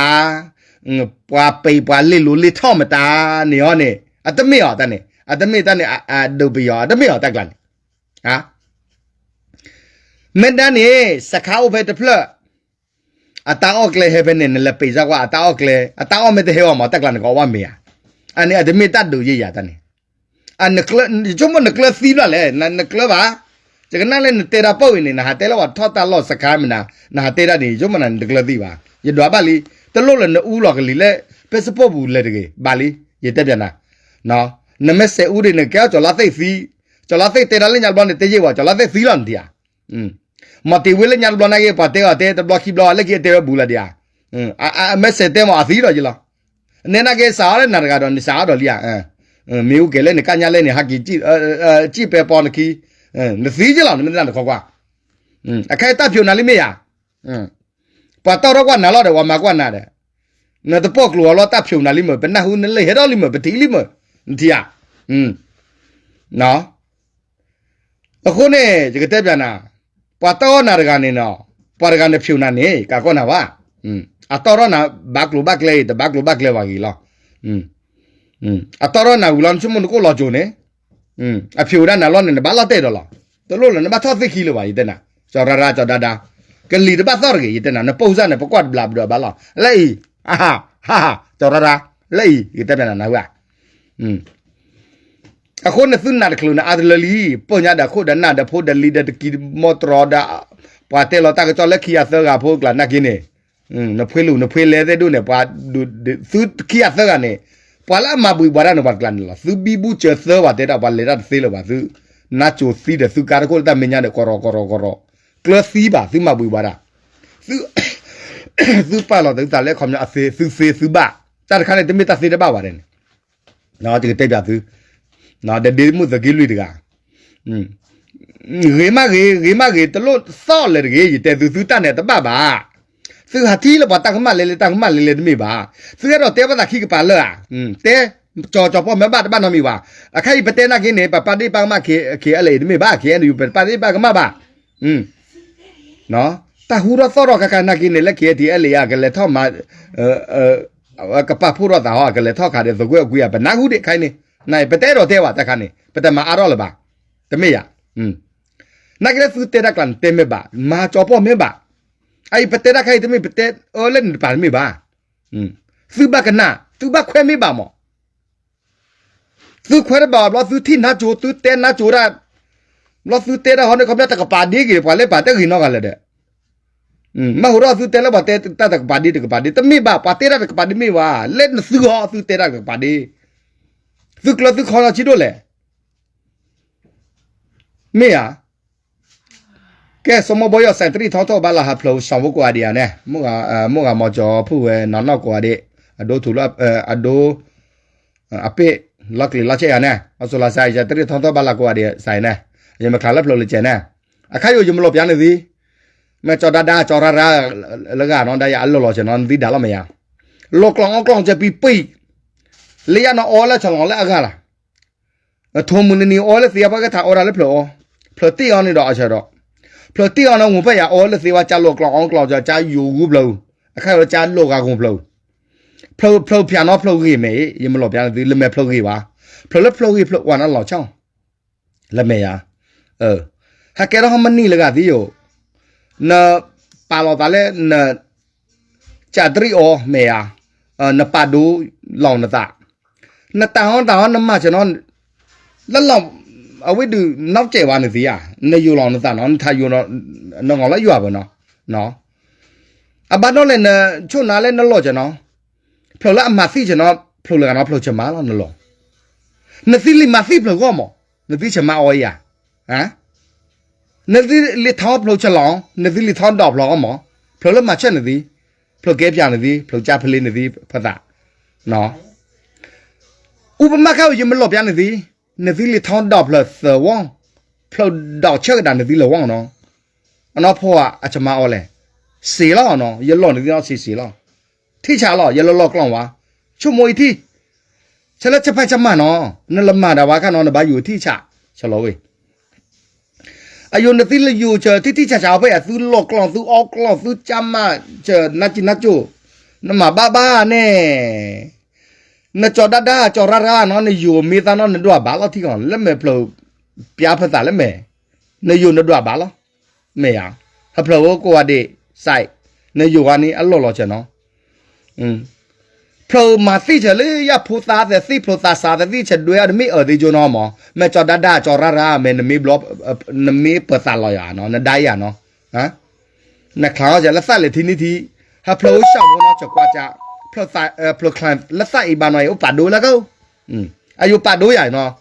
ပှၤပံးပှၤလ့လိာ်လ့ထီၣ်မတၤန့ၣ်အီၤန့ၣ် အတမ့ၢ်အီၤတၢ်န့ၣ် အတမ့ၢ်တၢ်န့ၣ် အဒုးပယီၤ အတမ့ၢ်အီၤတၢ်ကျါန့ၣ် မ့ၢ်ဒၣ်န့ၣ် စခါအိၣ်ဖဲတဖျၢၣ် အတၢ်အီၣ်ကျဲဟဲဖဲန့ၣ် နလဲၤပံးစၢ်ကွၢ် အတၢ်အီၣ်ကျဲ အတၢ်အီၣ်မ့ၢ်တဟဲအီၤမး တၢ်ကျါန့ၣ်ကအီၣ်ဘၣ်မ့ၢ်ဧါ, အန့ၣ်အတမ့ၢ်တၢ်ဒုးယဲၢ်ယၤတၢ်န့ၣ်, ယဆိကမိၣ်နကျၢၤသံဘျီလဲၣ် နကျၢၤဘၣ်, ယကနၣ်လၢနတဲတၢ်ပီၢ်ဝံၤန့ၣ် နဟးတဲလၢပှၤထီၣ်တၢ်လီၢ်စခါမနၤ နဟးတဲဒၣ်န့ၣ် ယဆိကမိၣ်နၤနတကျၢၤသံဘၣ်, ယဒွးဘၣ်လံ, တလိၣ်လၢနအူလီၤကလံၤလၢ ပ့ၣ်စပိၣ်ပူၤလဲၤတဂ့ၤ ဘၣ်လံ, ယတဲပၠးနၤ နမ့ၢ်စဲးအူဒ်န့ၣ် ကဲအီၣ်ကၠီၤလါသ့ၣ်သံ, ကၠီၤလါသ့ၣ်တဲတၢ်လၢညါတဘျီန့ၣ် တဲယဲၢ်ဝဲ ကၠီၤလါသ့ၣ်သံလီၤနထံၣ်ဧါ, မီၤတ့ၢ်ဝ့လၢညါတဘျီနာ်က့ ပှၤတဲအီၤတဲတဘျီခံဘျီ လၢခံအတဲဝဲဘူးလၢဒံးဧါ, မ့ၢ်စဲးတဲမးအသံဒီးယလီၤ, နဲနာ်က့စးအီၤလၢနၤတဂၤဒီးနစးအီၤဒီးလံဧါ, မ့ၢ်အူကဲၤလၢနကညါလဲၣ်န့ၣ် ဟးက့ၤ စံၣ်ပဲပီနခံ, နသံယလီၤ နမ့ၢ်တနၢ်တခီကွၢ်, အခါအံၤတၢ်ဖျိးနၤလံမ့ၢ်ဧါ ပှၤတီၢ်ထီၣ်ကွၢ်နၤလီၤဒီး ပှၤမၤကွၢ်နၤဒီး, နတပိာ်ကျိၤအီၤလီၤ တၢ်ဖျိးနၤလံမ့ၢ် ပနၢ်ဟူနလၢဟဲထီၣ်လံမ့ၢ် ပထံၣ်လံမ့ၢ်, နထံၣ်ဧါ, အဃိန့ၣ် ယကတဲပျးနၤ, ပှၤတီၢ်အီၣ်နၤတဂၤန့ၣ်နီၤ, ပှၤတဂၤန့ၣ်ဖျိးနၤန့ၣ် ကးကီၢ်နၤဘၣ်, အတီၢ်ထီၣ်နၤဘၣ်ကျိၤဘၣ်ကျဲအံၤ တဘၣ်ကျိၤဘၣ်ကျဲဘၣ်ဂ့ၤလီၤ, အတီၢ်ထီၣ်နၤဝံၤလီၤ နဆိကမိၣ်နကအိၣ်လီၤကၠိန့ၣ်, အဖျိးဒၣ်နၤလီၤန့ၣ် နဘၣ်လီၤတဲာ်ဒီးလီၤ, တလိၣ်လၢနဘၣ်ထီၣ်သ့ၣ်ခံလၢၤဘၣ် ယတဲနၤ, ကၠီၤရၢ်ရၢ် ကၠီၤဒါဒါ, ကလံၤတဘၣ်သီၣ်တဂ့ၤ ယတဲနၤ နပိၢ်စၢ်န့ၣ် ပကွၢ်တဘျးဘျီဘၣ်လီၤ, လၢအံၤ, ဟါဟါ, ကၠီၤရၢ်ရၢ်, လၢအံၤ ယတဲပျးနၤနၢ်ဟူဧါ အဃိန့ၣ်သုနးတချုးန့ၣ်အါတလၢလံ, ပၢၢ်ညါဒီးခိၣ်ဒီးနၢ်ဒီးဖိဒီးလံၤဒီးတကံၢ်မိၢ်တြီၤဒီး, ပှၤတဲလီၤတၢ်ကစီၣ်လၢခံဂၤသၢဂၤဖိကျါနာ်က့န့ၣ်, နဖှ့လူၤနဖှ့လဲသ့ၣ်ဒိၣ်န့ၣ် ပှၤ, သုခံဂၤသၢဂၤန့ၣ်, ပှၤလၢအမၤဘှံးဘှါတၢ်န့ၣ် ပှၤတကျါန့ၣ်လီၤ, သုဘံဘူစၢၤသၢဝဲတဲဒၣ်ပှၤလဲၤတၢ်တသ့လၢၤဘၣ်သု, နါစိၤသံဒီးသုကါတခိၣ်လၢတၢ်မဲာ်ညါဒီးကရီကရီကရီ, ကျၢၤသံဘၣ် သုမၤဘှံးဘှါတၢ်, သုပာ်လီၤသုသးလၢခီပညီအသ့ သုသ့သုဘၣ်, တၢ်တခါန့ၣ် တမ့ၢ်တၢ်သ့တဘၣ်ဘၣ်န့ၣ် ယကတဲပျးသု, ဒီးဒ့မုၣ်သုးက့လွံၢ်တဂၤ, ဂ့ၤမးဂ့ၤ ဂ့ၤမးဂ့ၤ တလိၣ်သီၣ်လၢၤတဂ့ၤ ယတဲသု သုတၢ်န့ၣ်တဘၣ်ဘၣ်, သုဟးထံၣ်လၢပှၤတၢ်ကမၣ်လဲၤလဲၤ တၢ်ကမၣ်လဲၤလဲၤတမ့ၢ်ဘၣ်, သုအဲၣ်ဒိးတဲဘၣ်သးခံကပၤလၢဧါ, တဲ, ကၠီၤကၠီၤပီၢ်မ့ၢ်ဘၣ်တဘၣ်နီတမံၤဘၣ်, အခါအံၤပတဲနာ်က့န့ၣ် ပပာ်ဒ့ၣ်ပာ်ကမၣ် ခ့အဲလ့ တမ့ၢ်ဘၣ် ခ့အဲနယူ ပပာ်ဒ့ၣ်ပာ်ကမၣ်ဘၣ် တၢ်ဟူထီၣ်သီၣ်ထီၣ်ခါခါနာ်က့န့ၣ် လၢ ခ့အဲလ့ အကလဲၤထီၣ်မၤ, ကပာ်ဖှိၣ်ထီၣ်သးဟီ အကလဲၤထီၣ်ခးဒီးသုးကွဲးအကွံာ်ဧါ ပနၢ်ဟူဒံးခါအံၤန့ၣ်, နပတဲဒိးတဲဘၣ်တၢ်ခါန့ၣ် ပတမၤအါထီၣ်လၢၤဘၣ်, တမ့ၢ်ယၤ, နာ်က့လၢသုတဲတၢ်ကျါန့ၣ် တဲမ့ၢ်ဘၣ် မၤကၠီၤပီၢ်မ့ၢ်ဘၣ်, အအံၤပတဲတၢ်ခါအံၤတမ့ၢ် ပတဲအၢလၢန့ၣ်တပၤတမ့ၢ်ဘၣ်, သုဘၣ်ကနၣ် သုဘၣ်ခွဲးမ့ၢ်ဘၣ်မး သုခွဲးတဘၣ်ဘၣ်ဘျီ သုထံၣ်နါစိၤ သုတဲနါစိၤတၢ်, ဘျီသုတဲတၢ်ဟီန့ၣ် ခီပညီတကပၤဒ့က့ၤ ပှၤလၢပာ်တဂ့ၤနီတဂၤလၢၤဒီး, မ့ၢ်ဟူထီၣ်သုတဲလၢပှၤတဲတၢ်တကပၤဒ့တကပၤဒ့ တမ့ၢ်ဘၣ် ပှၤတဲတၢ်တကပၤဒ့မ့ၢ်ဘၣ် လၢနသုဟီသုတဲတၢ်တကပၤဒ့, သုကျၢၤသုခီလီၤဆံးဒိၣ်လဲၣ်, မ့ၢ်ဧါ, က ကဲ စီၤမိၢ်ဘီယီၤစဲးတရံးထီထီၣ်ဘၣ်လၢဟးဖျိးဆၣ်ဖိကိးဂၤဒဲးဧါန့ၣ်, မိၢ်ဂၤမီၤကၠီဖုၣ်ဝဲနီၢ်နီၢ်ကိးဂၤဒဲး, အဒိထူးလၢ အဒိ အပ့ၢ် လီၢ်ကျံၤလီၢ်ဆဲးယၤန့ၣ်, အစိၤလါစဲး ယတရံးထီထီၣ်ဘၣ်လၢကိးဂၤဒဲးစဲးန့ၣ်, ယမ့ၢ်ချးလၢဖျိးလၢကဲန့ၣ်, အခါယိာ်ယမ့ၢ်လီၤပျါန့ၣ်သံ, မ့ၢ်ကၠီၤဒါဒါကၠီၤရါရါ လၢဂၤနီၢ်ဒါယၤအလီၢ်လီၤဆဲးနီၢ် နသံဒၣ်လီၤမ့ၢ်ယၤ, လီၤကျီၣ်အီကျီၣ်ကဲပံပံ, လၢယၤနီၢ်အီလၢဆၣ်လီၤလၢအဂၤလၢ ထိးမုၢ်နံၤနံၤအီလၢသ့အပှၤကထါအီဒၣ်လၢဖျိးအီ, ဖျိးတ့ၢ်အီန့ၣ်ဒီးအဆၢဒီး, ဖျိးတ့ၢ်အီန့ၣ် ဝံၤဖဲယၤအီလၢသ့ဝဲကၠါလိာ်ကျီၣ်အီကျီၣ် ကၠါယိာ်ဂူဖျိး, အခါလၢကၠါလိာ်ဂၤဂုာ်ဖျိး, ဖျိးဖျိးဖၠးနီၢ်ဖျိးဂ့ၤမ့ၢ်, ယမ့ၢ်လီၤပျါန့ၣ်သံ လၢမဲာ်ဖျိးဂ့ၤဘၣ်, ဖျိးလၢဖျိးဂ့ၤဖျိးဝဲနီၢ်လီၤဆီ လၢမဲာ်ယၤ, ဟဲကဲထီၣ်ဟီမနံၤလၢဂၤသံယိာ်, နပာ်လီၤသးလၢန ကၠးတရံးအီၤမ့ၢ်ဧါ, နပာ်ဒိလီၤနသး, နတၢ်ဟီတၢ်ဟီနမၤဆဲးနီၢ်, လၢလီၤ, အဝဲဒုးနီၢ်ကဲးဝဲနသံဧါ, နယိာ်လီၤနသးနီၢ် နထါယိာ်, နဂီၤလၢယွၤပနီၢ်, အဘၣ်နီၢ်လဲၣ်နဆိၣ်နါလၢနလီၢ်ဆဲးနီၢ်, ဖျိးလၢအမၤသံဆဲးနီၢ် ဖျိးလၢဂၤနီၢ်ဖျိးဆဲးမါလီၤနလီၢ်, နသံလံမၤသံဖျိးဂီၢ်မး, နသံဆဲးမါအီၤဧါ နသံလံထီဖျိးဆဲးလီၤ, နသံလံထီဒီးဖျိးအီၤမး, ဖျိးလၢမၤဆဲးနသံ, ဖျိးကဲပၠးနသံ, ဖျိးကၠါဖလ့နသံ, ဖသး, အူပမၣ်ခါအံၤယမ့ၢ်လီၤပျါနသံ, နသံလံထီဒီးဖျိးသၢဝီ, ဖျိးဒီးဆၢကဒါနသံလၢဝီနီၢ်, အနီၢ်ဖီဧါအဆဲးမါအီၤလဲၣ်, စ့လီၤနီၢ် ယလီၢ်နသံနီၢ်စ့စ့လီၤ, ထံၣ်ဆးလီၤ ယလီၢ်လီၢ်ကျီၢ်ဝါ, ဆိကမိၣ်အံၤထံၣ် ဆဲးလၢဆဲးဖဲဆဲးမါနီၢ်, နလၢမၤဒၣ်ဝဲခါနီၢ် နဘၣ်ယိာ်ထံၣ်ဆး, ဆဲးလီၤဝဲ, အယိာ်နသံလၢယိာ်ဆဲးထံၣ်ထံၣ်ဆးဆးအီၤဖဲယၤ သုလီၢ်ကျီၢ် သုအီကျီၢ် သုကၠါမး, ဆဲးနကၠိနကၠိ, နမၤဘၣ်ဘၣ်န့ၣ်, နကၠီၤဒါဒါကၠီၤရါရါနီၢ် နယိာ်မ့ၢ်သးနီၢ် နဒွးဘၣ်လီၤထံကီၢ် လၢမဲာ်ဖျိးပျါဖသးလၢမဲာ်, နယိာ်နဒွးဘၣ်လီၤ, မ့ၢ်ဧါ, ဟးဖျိးဝဲကိးဂၤဒဲး, စဲး, နယိာ်ဂၤန့ၣ်အလီၢ်လီၤဆဲးနီၢ် ဖျိးမၤသံဆဲးလၢယဖိသၣ်သဲးသံ ဖျိးသးစၢ်သဲးသံ ဆဲးဒွဲအီၤတမ့ၢ်အၢသ့ကၠိနီၢ်မး, မ့ၢ်ကၠီၤဒါဒါကၠီၤရါရါ မ့ၢ်နမ့ၢ်ဘျီ, နမ့ၢ်ပၢၤသးလီၤယၤနီၢ် နဒါယၤနီၢ်, နချါအီၤဆဲးလၢသးလဲၤထံနံၣ်ထံ, ဟးဖျိးဝဲဆၣ်ဖိနီၢ် ဆဲးကွၢ်ကၠါ, ဖျိးချါလၢသးအံၤဘၣ်နီၢ်အံၤ အိၣ်ပာ်ဒိလၢကအိၣ်, အယိာ်ပာ်ဒိယၤနီၢ်,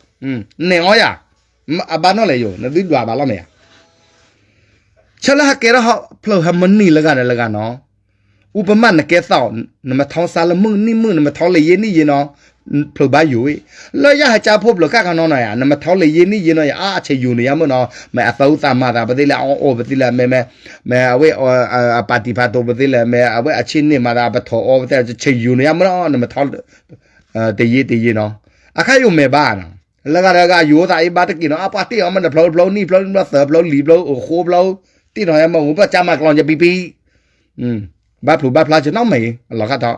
နဲၣ်အီၤယၤ, အဘၣ်နီၢ်လဲၣ်ယိာ် နသုဒွးဘၣ်လီၤမ့ၢ်ဧါ ဆၢလၢဟဲကဲထီၣ်ဖျိးဟဲမနံၤလၢဂၤဒီးလၢဂၤနီၢ်, အူပမၣ်နကဲသီၣ်, နမ့ၢ်ထီစါလၢမုၢ်နံၤမုၢ် နမ့ၢ်ထီလၢယ့ၢ်နံၤယ့ၢ်နီၢ်, ဖျိးဘၣ်ယိာ်ဝဲ, လၢယဟဲကၠါဖိဖျိးကၣ်ခါနီၢ်နီၢ်ယၤ နမ့ၢ်ထီလၢယ့ၢ်နံၤယ့ၢ်နီၢ်ယၤ အါ အဆဲးယိာ်န့ၢ်ယၤမုၢ်နီၢ်, မ့ၢ်အသးအုးသးမၤသးပသ့လၢအအီၣ်အီပသ့လၢ မ့ၢ်, မ့ၢ်အဝဲ အပာ်တံၢ်ဖးဒိၣ်ပသ့လၢ မ့ၢ်အဝဲအဆ့န့ၢ်မၤသး ပထီၣ်အီပသ့ ဆဲးယိာ်န့ၢ်ယၤမုၢ်နီၢ် နမ့ၢ်ထီ တယ့ၢ်တယ့ၢ်နီၢ်, အခါယိာ်မဲာ်ဘၣ်နီၢ်, လၢဂၤဒီးဂၤယိာ်သးအံၤဘၣ်တက့ၢ်နီၢ် အပှၤတ့ၢ်အီၤမ့ၢ်နဖျိးဖျိးနံၣ်ဖျိးဖျိးသၢဖျိးလံၤဖျိး ဃိဖျိး, တ့ၢ်နီၢ်ယၤမ့ၢ်ဝံၤပှၤကၠါမၤကျီၢ်ယပံပံ, ဘၣ်ဖျိးဘၣ်ဖျါဆဲးနီၢ်မ့ၢ်ဂ့ၤ အလီၤခါထီၣ်,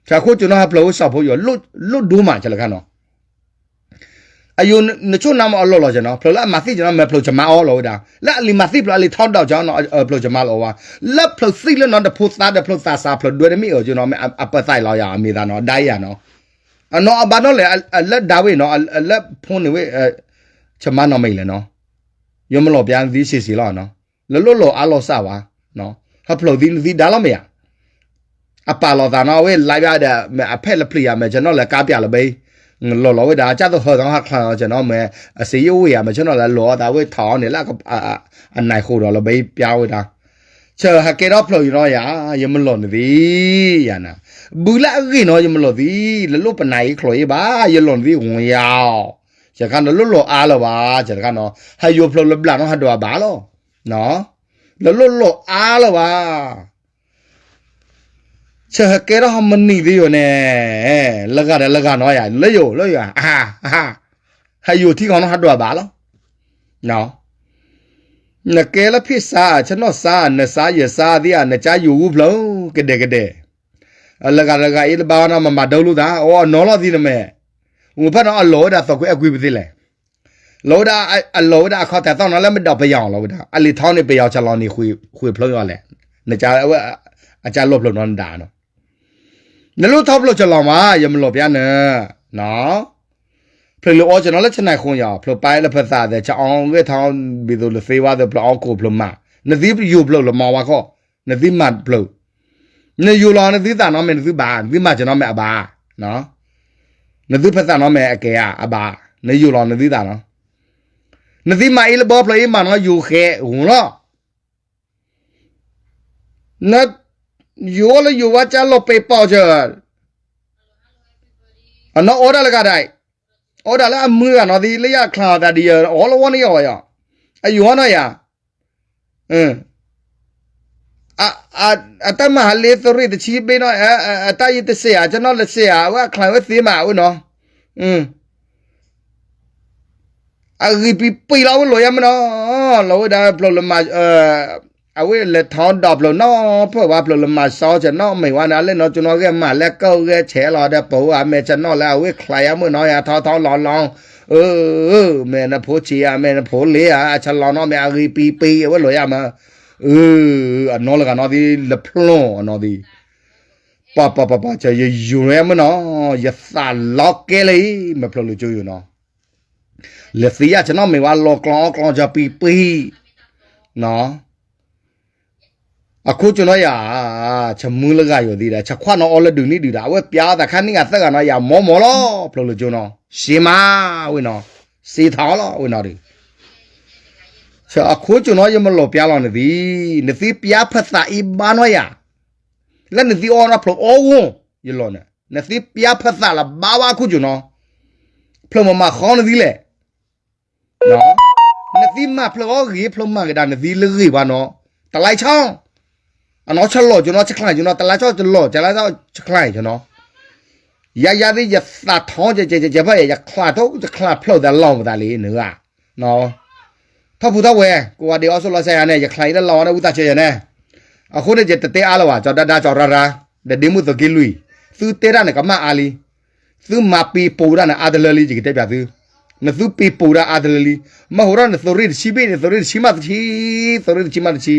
ဆဲးခိၣ်ကၠိနီၢ်ဟးဖျိးဝဲစီၤဖိယိာ်, လိၣ်ဒိမးဆဲးလၢခါနီၢ် အယိာ်နဆိၣ်နါမ့ၢ်အလီၢ်လီၤဆဲးနီၢ် ဖျိးလၢအမၤသံဆဲးနီၢ် မ့ၢ်ဖျိးဆဲးမါအီၤလီၤဝဲဒၣ် လၢအလံၤမၤသံဖျိးအလံၤထီဒီးဆဲးနီၢ် ဖျိးဆဲးမါလီၤဝဲ, လၢဖျိးသံလၢနီၢ်တဖိသၣ်ဒီးဖျိးသးစၢ် ဖျိးဒွဲတမ့ၢ်အၢကၠိနီၢ် မ့ၢ်အပၢၤသးလီၤယၤ အမ့ၢ်သးနီၢ် ဒါယၤနီၢ်, အနီၢ်အဘၣ်နီၢ်လဲၣ် လၢဒါဝ့ၢ်နီၢ် လၢဖိန့ၣ်ဝဲ ဆဲးမါနီၢ်မ့ၢ်လဲၣ်နီၢ်, ယမ့ၢ်လီၤပျါနသံဆံးဆံးလီၤနီၢ်, လၢလိၣ်လီၤအါလီၤစၢ်ဝဲ, ဟးဖျိးသံနသံဒါလီၤမ့ၢ်ဧါ အပာ်လီၤသးနီၢ် အဝဲလါဘၣ်ဒီး အဖျဲၣ်လၢပျံၤယၤ မ့ၢ်ဆဲးနီၢ်လၢကါပၠးလီၤဘဲအံၤ, လီၤလီၤဝဲဒၣ် ကၢ်သိးဟၢသီဟးချါနီၢ်ဆဲးနီၢ် မ့ၢ်အစ့ယအိၣ်ဝဲယၤ မ့ၢ်ဆဲးနီၢ်လၢလီၤအသးဝဲထီၣ်အီၤန့ၣ်လၢ အနၢ်ဃိဒီးလီၤဘဲအံၤပၠးဝဲဒၣ်, ဆဲးဟဲကဲထီၣ်ဖျိးယနီၢ်ယၤ ယမ့ၢ်လီၤနသံ ယၤနၤ, ဘုလၢအဂ့ၢ်နီၢ် ယမ့ၢ်လီၤသံ လၢလိၣ်ပနၢ်အံၤချိးအံၤဘၣ် ယလီၤနသံ ဝံၤယၤ, ဆဲးခါနီၢ်လၢလီၤအါလၢၤဘၣ် ဆဲးတခါနီၢ် ဟးယိာ်ဖျိးလၢဘျးနီၢ် ဟးဒွးဘၣ်လီၤ လၢလိၣ်လီၤအါလၢၤဘၣ်, ဆဲးဟဲကဲထီၣ်ဟီမနံၤသ့ယိာ်န့ၣ်, လၢဂၤဒီးလၢဂၤနီၢ်ယၤ လၢယိာ်လၢယိာ်, ဟးယိာ်ထံကီၢ်နီၢ် ဟးဒွးဘၣ်လီၤ, နကဲလၢဖ့ၣ်စါ ဆနီၣ်စါ နစါယဲၢ်စါသ့ဧါ နကၠါယိာ်ဂူဖျိး ကဒဲကဒဲ, လၢဂၤလၢဂၤအံၤတဘၣ်နီၢ် မၤမၤဒိလိာ်သး အီအနီၢ်လီၤသံန့ၣ်မ့ၢ်, ဝံၤဖဲနီၢ်အလီၤဝဲဒၣ်သီကွံာ်အဲကွံာ်ပသ့လဲၣ် လီၤဝဲဒၣ်, အလီၤဝဲဒၣ်အခီၣ်ထံးသီၣ်နီၢ်လၢမ့ၢ်ဒီးပယီၤလီၤဝဲဒၣ် အလံၤထီန့ၣ်ပယီၤဆၢလီၤန့ၣ် ဃုာ်ဖျိးအီၤလဲၣ်, နကၠါဝဲ, အကၠါလီၢ်ဖျိးနီၢ်နဒါနီၢ်, နလိၣ်ထီဖျိးဆၢလီၤမး ယမ့ၢ်လီၤပျါနၤ, ဖျိးလၢအီၣ်ဆၢနီၢ်လၢဆနၢၣ်ဃိယၤ ဖျိးပာ်လၢဖသးသဲး ဆၢအီၣ်ဂဲၤထီၣ် ဘံၤသိးလၢသ့ဝါသိး ဖျိးအီၣ်ကိၣ်ဖျိးမး, နသုယိာ်ဖျိးလၢမၤဝါခီၣ်, နသုမၤဖျိး, နယိာ်လီၤနသုသးနီၢ်မ့ၢ်နသုဘၣ်, နသုမၤဆၢနီၢ်မ့ၢ်အဘၣ်, နသုဖသးနီၢ်မ့ၢ်အကဲဧါ အဘၣ်, နယိာ်လီၤနသုသးနီၢ်, နသုမၤအ့လၢဘီဖျိးအ့မးနီၢ် ယိာ်ဃဲးဂီၤလီၤ န ယိၤလၢယိၤဝါကၢ်လီၤပဲာ်ပီၣ်စၢၤ, အနီၢ်အီဒၣ်လၢဂၤဒၣ်, အီဒၣ်လၢအမုၢ်ဂၤနီၢ်သံ လၢယၢ်ချၢသးဒ်ယ အီလၢဝီန့ၣ်ယီၤယီၤ, အယိၤနီၢ်ယၤ, အတၢ်မၤဟးလ့သရ့ၣ်တဆံဘ့ၣ်နီၢ်, အတၢ်ယတစဲးဧါ ကနီၣ်လၢစဲးဧါ အဝဲအချၢဝဲသ့မးဝဲနီၢ်, အဂံၢ်ပံပံလီၤဝဲလိာ်ယါမ့ၢ်နီၢ်, လီၤဝဲဒၣ်ဖျိလၢမၤ, အဝဲလဲၤထီဒီးဖျိနီၢ်ဖျၢၣ်ဝါ ဖျိလၢမၤစီဆဲးနီၢ်မ့ၢ်ဝဲန့ၣ် အလဲၤနီၢ်ကၠိနီၢ်ဂဲၤမၤလဲၤကီၢ်ဂဲၤဆဲးလီၤဒီး ပဝဲအမဲာ်ဆဲးနီၢ်လၢအဝဲချါယါမ့ၢ်နီၢ်ယါ ထီထီလီၤလီၤ, မ့ၢ်နဖိဆံးဧါ မ့ၢ်နဖိလ့ဧါ အဆဲးလီၤနီၢ်မ့ၢ်အဂံၢ်ပံပံအဝဲလိာ်ယါမ့ၢ်, အနီၢ်လၢဂၤနီၢ်သံ လၢဖျိအနီၢ်သံ ပှၤပှၤပှၤပှၤ ယယိၤမ့ၢ်နီၢ်, ယသးလီၤကဲလၢအံၤ မ့ၢ်ဖျိလၢကၠိယိၤနီၢ်, လဲၤသံယါဆဲးနီၢ်မ့ၢ်ဝဲလီၤကျီအီကျီ ယပံပံ, အခိၣ်ကၠိနီၢ်ယၤ, ဆၢမုၢ်လၢဂၤယိၤသံဒီး ဆၢခွါနီၢ်အီလၢဒုးနံၣ်ဒုးဒီး အဝဲပျါအသးခါနံၣ်ဂၤသၢဂၤနီၢ်ယၤ မီမီလီၤ ဖျိလၢကၠိနီၢ်, စ့မးဝဲနီၢ်, စ့ထီလီၤဝဲနီၢ်ဒီး, ဆၢအခိၣ်ကၠိနီၢ် ယမ့ၢ်လီၤပျါလီၤနသံ, နသံပျါဖၢသးအံၤဘါနီၢ်ယၤ, လၢနသံအီနီၢ်ဖျိအီဂီၢ်, ယလီၤန့ၣ် နသံပျါဖၢသးလၢဘါဝဲအခိၣ်ကၠိနီၢ်, ဖျိမၤမၤဃီနသံလဲၣ် နသံမၤဖျိအီဂ့ၤ ဖျိမၤကဒါနသံလၢဂ့ၤဘၣ်နီၢ်, တလါဆီ, အနီၢ်ဆလီၤကၠိနီၢ် ဆချါကၠိနီၢ် တလါဆီတလီၤ တလါဆီဆချါကၠိနီၢ်, ယၤယၤသ့ၣ်ယသးထီကဲကဲကဲဖဲယဲ ယချါထီၣ် ယချါဖျိးသးလီၤမးသးလံနဂၤ, ထီၣ်ဖူထီၣ်ဝဲ ကိးဂၤဒဲးအီၣ်ဆိးလီၤစဲယၤန့ၣ် ယချါအံၤတလီၤဝဲန့ၣ် ဝံသးစူၤယၤန့ၣ်, အဃိန့ၣ်ယတတဲအါလၢၤဘၣ် ကၠီၤဒါဒါ ကၠီၤရါရါ, ဒီးဒ့မုၣ်သုးက့လွံၢ်, သုတဲတၢ်န့ၣ်ကမၣ်အါလံ သုမၤပ့ၤပိာ်တၢ်န့ၣ် အါတလၢလံ ယကတဲပၠးသု, နသုပ့ၤပိာ်တၢ်အါတလၢလံ, မ့ၢ်ဟိးထီၣ်နသုးရ့ၣ်တဆံဘ့ၣ်န့ၣ် သုးရ့ၣ်တဆံမးတဆံ, သုးရ့ၣ်တဆံမးတဆံ,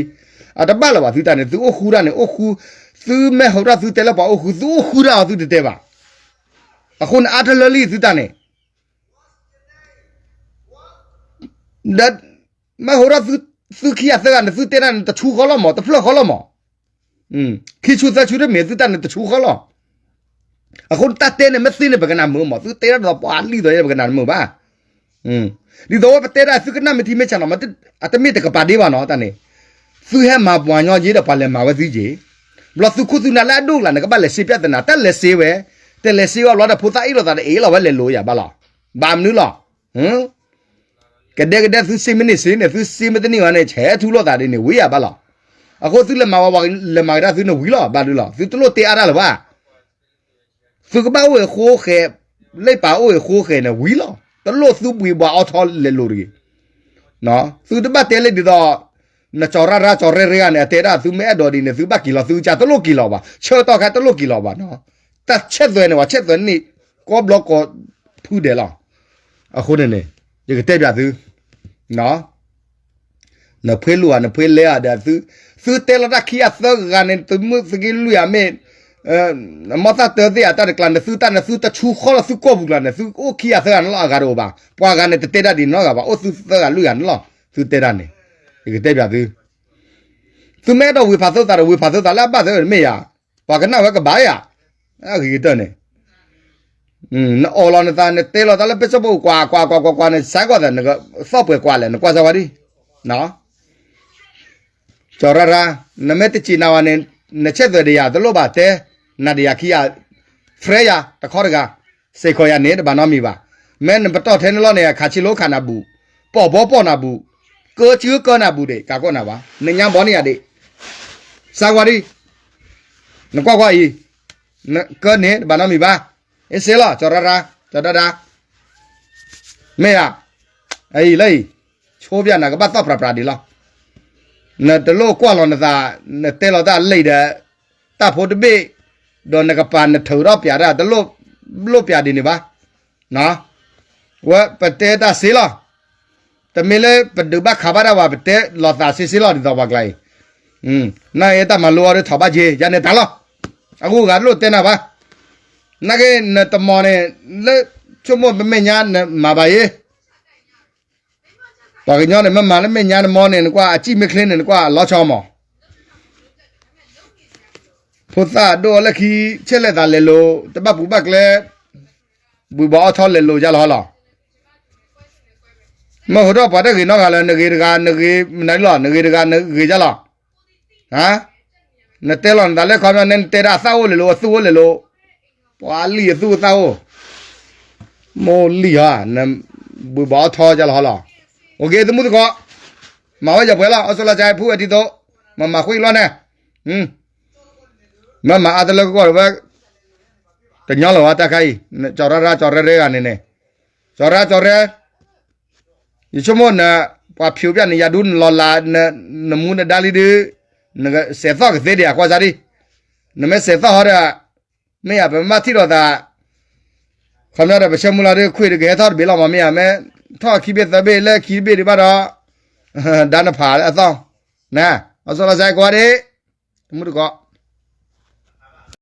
အတဘၣ်လၢၤဘၣ်သုတၢ်န့ၣ် သုအိၣ်ဃူတၢ်န့ၣ် အိၣ်ဃူ, သုမ့ၢ်ဟိးထီၣ်သုတဲလၢပှၤအိၣ်ဃူ သုအိၣ်ဃူတၢ်အီၤသုတတဲဘၣ်, အဃိန့ၣ်အါတလၢလံသုတၢ်န့ၣ် ဒီးမ့ၢ်ဟိးထီၣ်သုခံဂၤသၢဂၤန့ၣ် သုတဲတၢ်န့ၣ် တဆူဃီလီၤမး တဖျၢၣ်ဃီလီၤမး, ခံဆူသၢဆူတမ့ၢ်သုတၢ်န့ၣ် တဆူဃီလီၤ, အဃိန့ၣ်တၢ်တဲန့ၣ် မ့ၢ်သ့န့ၣ် ပကနၣ်မုာ်မး သုတဲတၢ်ဒီးပှၤလံာ်ဒီး ပကနၣ်မုာ်ဘၣ်, ဒ်သိးဝဲပတဲတၢ် သုကနၣ်မ့ၢ်ထံမ့ၢ်ဆးနီၤ အတမ့ၢ်တကပၤဒ့ဘၣ်နီၤ တၢ်န့ၣ်, သုဟဲမၤပှၤညီယ့ဒီးပှၤလဲၤမၤဝဲသုက့ၤ, ဘျီသုခိၣ်သုနၢ်လၢအဒိၣ်ကလာ်န့ၣ် ကဘၣ်လဲၤစ့ပျၢ်သနာ် တၢ်လဲၤစ့ဝဲ, တလဲၤစ့ဝဲဘျီဒီးဖိသၣ်အ့ၣ်လိာ်သးဒီးအ့ၣ်လီၤဝဲလဲၤလိာ်ယၤဘၣ်လီၤ, ဘၣ်မနုၤလီၤ ကဒဲကဒဲသုစ့မ့ၢ်န့ၢ်စ့န့ၣ် သုစ့မ့ၢ်တန့ၢ်ဝဲန့ၣ် ဆဲးထူလိာ်သးဒ်န့ၣ် ဝံၤယၤဘၣ်လီၤ, အဃိသုလဲၤမၤဝဲ လဲၤမၤကဒါသုန့ၣ်ဝံၤလီၤ ဘၣ်ဒုလီၤ သုတလိၣ်တဲအါတၢ်လၢၤဘၣ် သုကဘၣ်အိၣ်ဂ့ၤဃိဃဲၤ, လၢပာ်အိၣ်ဂ့ၤဃိဃဲၤန့ၣ်ဝံၤလီၤ, တလိၣ်သုဘှံးဘှီးအီထီလဲၤလိၤတဂ့ၤ, သုတဘၣ်တဲလၢဒ်သိး, နကၠီၤရၢ်ရၢ်ကၠီၤရဲၣ်ရဲၣ်ဂၤန့ၣ် အတဲဒၣ် သုမ့ၢ်အဲၣ်ဒိးဒ်န့ၣ် သုဘၣ်က့ၤလီၤသုကစၢ်တလိၣ်က့ၤလီၤဘၣ် ဆၢကတီၢ်ခဲတလိၣ်က့ၤလီၤဘၣ်နီၤ, တၢ်ဆဲးသွဲးန့ၣ် ပှၤဆဲးသွဲးန့ၢ် ကိးဘျီကိးဖုဒဲးလီၤ, အဃိန့ၣ်န့ၣ်, ယကတဲပၠးသု နဖှ့လူၤဧါ နဖှ့လဲၤဧါဒီး သုတဲလီၤတၢ်ခံဂၤသၢဂၤန့ၣ် သုမုၣ်သုးက့လွံၢ်ဧါမ့ၢ်, မ်သၣ်တၢသ့ၣ်ဧါ တၢ်တကျါန့ၣ် သုတၢ်န့ၣ် သုတဆူဃီလီၤ သုကိာ်ပူၤကျါန့ၣ် သုအိၣ်ခံဂၤသၢဂၤန့ၣ်လီၤ အဂၤတအိၣ်ဘၣ် ပှၤဂၤန့ၣ် တတဲတၢ်ဒ်နီတဂၤဘၣ် အိၣ်သုသၢဂၤလွံၢ်ဂၤန့ၣ်လီၤ သုတဲတၢ်န့ၣ်, ယကတဲပၠးသု သုမ့ၢ်အဲၣ်ဒိးဝံၤဖးသိသးဒီး ဝံၤဖးသိသးလၢအဘၣ်သၢဂၤန့ၣ်မ့ၢ်ယၤ, ပှၤကနၣ်ဝဲကဘၣ်ယၤ, အဂ့ၤကတၢၢ်န့ၣ် နအီၣ်လီၤနသး နတဲလီၤတၢ်လၢပၢဆှၢဖိ ကွၢ်ကွၢ်ကွၢ်ကွၢ်ကွၢ်န့ၣ် စဲးကွၢ်သး နကသီၣ်ပှဲၤကွၢ်လဲၣ် နကွၢ်စၢၤဝဲဒ်, ကၠီၤရၢ်ရၢ်, နမ့ၢ်တစံးနၤဝဲန့ၣ် နဆဲးသွဲးဒီးယၤတလိၣ်ဘၣ်တဲ, နၤဒီးယၤခံဂၤ, ဖရဲယၤတခီတဂၤ, စ့ၢ်ကီးယၤန့ၣ် တဘၣ်နီတမံၤဘၣ်, မ့ၢ်နပတီၢ်ထဲန့ၣ်လီၤန့ၣ် ခးဆံလိခးနၤဘူး, ပီၢ်ဘီပီၢ်နၤဘူး, ကၢဆံကၢနၤဘူးဒံး ကးကီးနၤဘၣ်, နညါဘီန့ၣ်ယၤဒံး, စဲးကွၢ်ဒံး, နကွၢ်ကွၢ်အံၤ, ကၢန့ၣ် တဘၣ်နီတမံၤဘၣ်, အ့စ့လီၤ ကၠီၤရၢ်ရၢ်, ကၠီၤဒၣ်ဒၣ်, မ့ၢ်ယၤ, အံၤလၢအံၤ, ဆိပၠးနၤကဘၣ်သီၣ်ပြးပြးဒံးလီၤ, နတလိၣ်ကွၢ်လီၤနသး, နတဲလီၤတၢ်လံဒီး, တၢ်ဖိတဘ့ၣ်, ဒီးနကပၤနထုးထီၣ်ပၠးတၢ် တလိၣ်ပျးဒ်န့ၣ်ဘၣ်, ဝဲပတဲတၢ်စ့လီၤ, တမ့ၢ်လၢပဒုးဘၣ်ခးဘၣ်တၢ်ဘၣ် ပတဲလီၤသးစ့စ့လီၤဒ်သိးပှၤကျါအံၤ, နတၢ်မၤလိအီၤဒီးထီၣ်ဘၣ်က့ၤ ယၤန့ၣ်တၢ်လီၤ, အဂုၤအဂၤတလိၣ်တဲနၤဘၣ်, နာ်က့နတမီၤန့ၣ်, လၢဆိကမိၣ်ပမဲာ်ညါနမၤဘၣ်ယ့ၣ် ပှၤကညီန့ၣ် မ့ၢ်မၤလၢမဲာ်ညါနမီၤန့ၣ် နကွၢ်အစံၣ်မ့ၢ်ချ့န့ၣ် နကွၢ်အလီၤဆီမး, ဖိသၣ်ဒိၣ်အီၤလၢခံ ဆဲးလဲၤသးလဲၤလိၤ တဘၣ်ပူၤဘၣ်ကျဲ, ဘှံးဘှီးအီထီလဲၤလိၤယါလီၤလီၤ, မ့ၢ်ဟိးထီၣ်ပှၤတဂ့ၤနီတဂၤလၢ နဂ့ၤတဂၤ နဂ့ၤမနုၤလီၤ နဂ့ၤတဂၤ နဂ့ၤယါလီၤ, ဟါ, နတဲလီၤနသးလၢခီပညီ နတဲဒၣ်အသၣ်အိၣ်လဲၤလိၤ အသူၣ်အိၣ်လဲၤလိၤ, ပှၤလံၣ်အသူၣ်အသၣ်အိၣ်, မိၢ်လံၣ်ဧါ, ဘုးဘၣ်အီၣ်ထီကလီၤဟီလီၤ. အိၣ်က့ၤ သမုၣ်သကိး, မၤဝဲယပှဲၤလီၤ အီစထြ့လယါ ဖုဝဲဒ်သိး, မၤမၤဃုအံၤလီၤန့ၣ်, မ့ၢ်မၤအါတလၢကကွီၢ်ဝဲ, တညီလၢၤဝဲတၢ်ခါအံၤ, ကၠီၤရၣ်ရၣ်ကၠီၤရဲရဲဂၤန့ၣ်န့ၣ်, ကၠီၤရၣ်ကၠီၤရဲ ယဆိကမိၣ်န ပှၤဖျိးပျၢ်နယၤဒူ နလီၤလး နမူနဒါလံဒုး, နကစဲးသီၣ်ကသ့ဒံး အကွၢ်စၢ်ဒံး, နမ့ၢ်စဲးသီၣ်ဟီဒီး, မ့ၢ်ယၤ ပမ့ၢ်ဘၣ်ထံၣ်လိာ်သး, ခီပညီဒီး ပဆၢမုၢ်လၢ်ဒီး ခွံၣ်တကဟဲထီၣ်တဘ့ၣ်လီၤမး မ့ၢ်ယၤ မ့ၢ်ထီၣ်ခံဘ့ၣ်သၢဘ့ၣ် လၢခံတဘ့ၣ်ဒံးဘၣ်ဒီး, ဒါနဖးလၢအသီၣ်, န အီစထြ့လယါ ကွၢ်ဒံး, သမုၣ်သကိး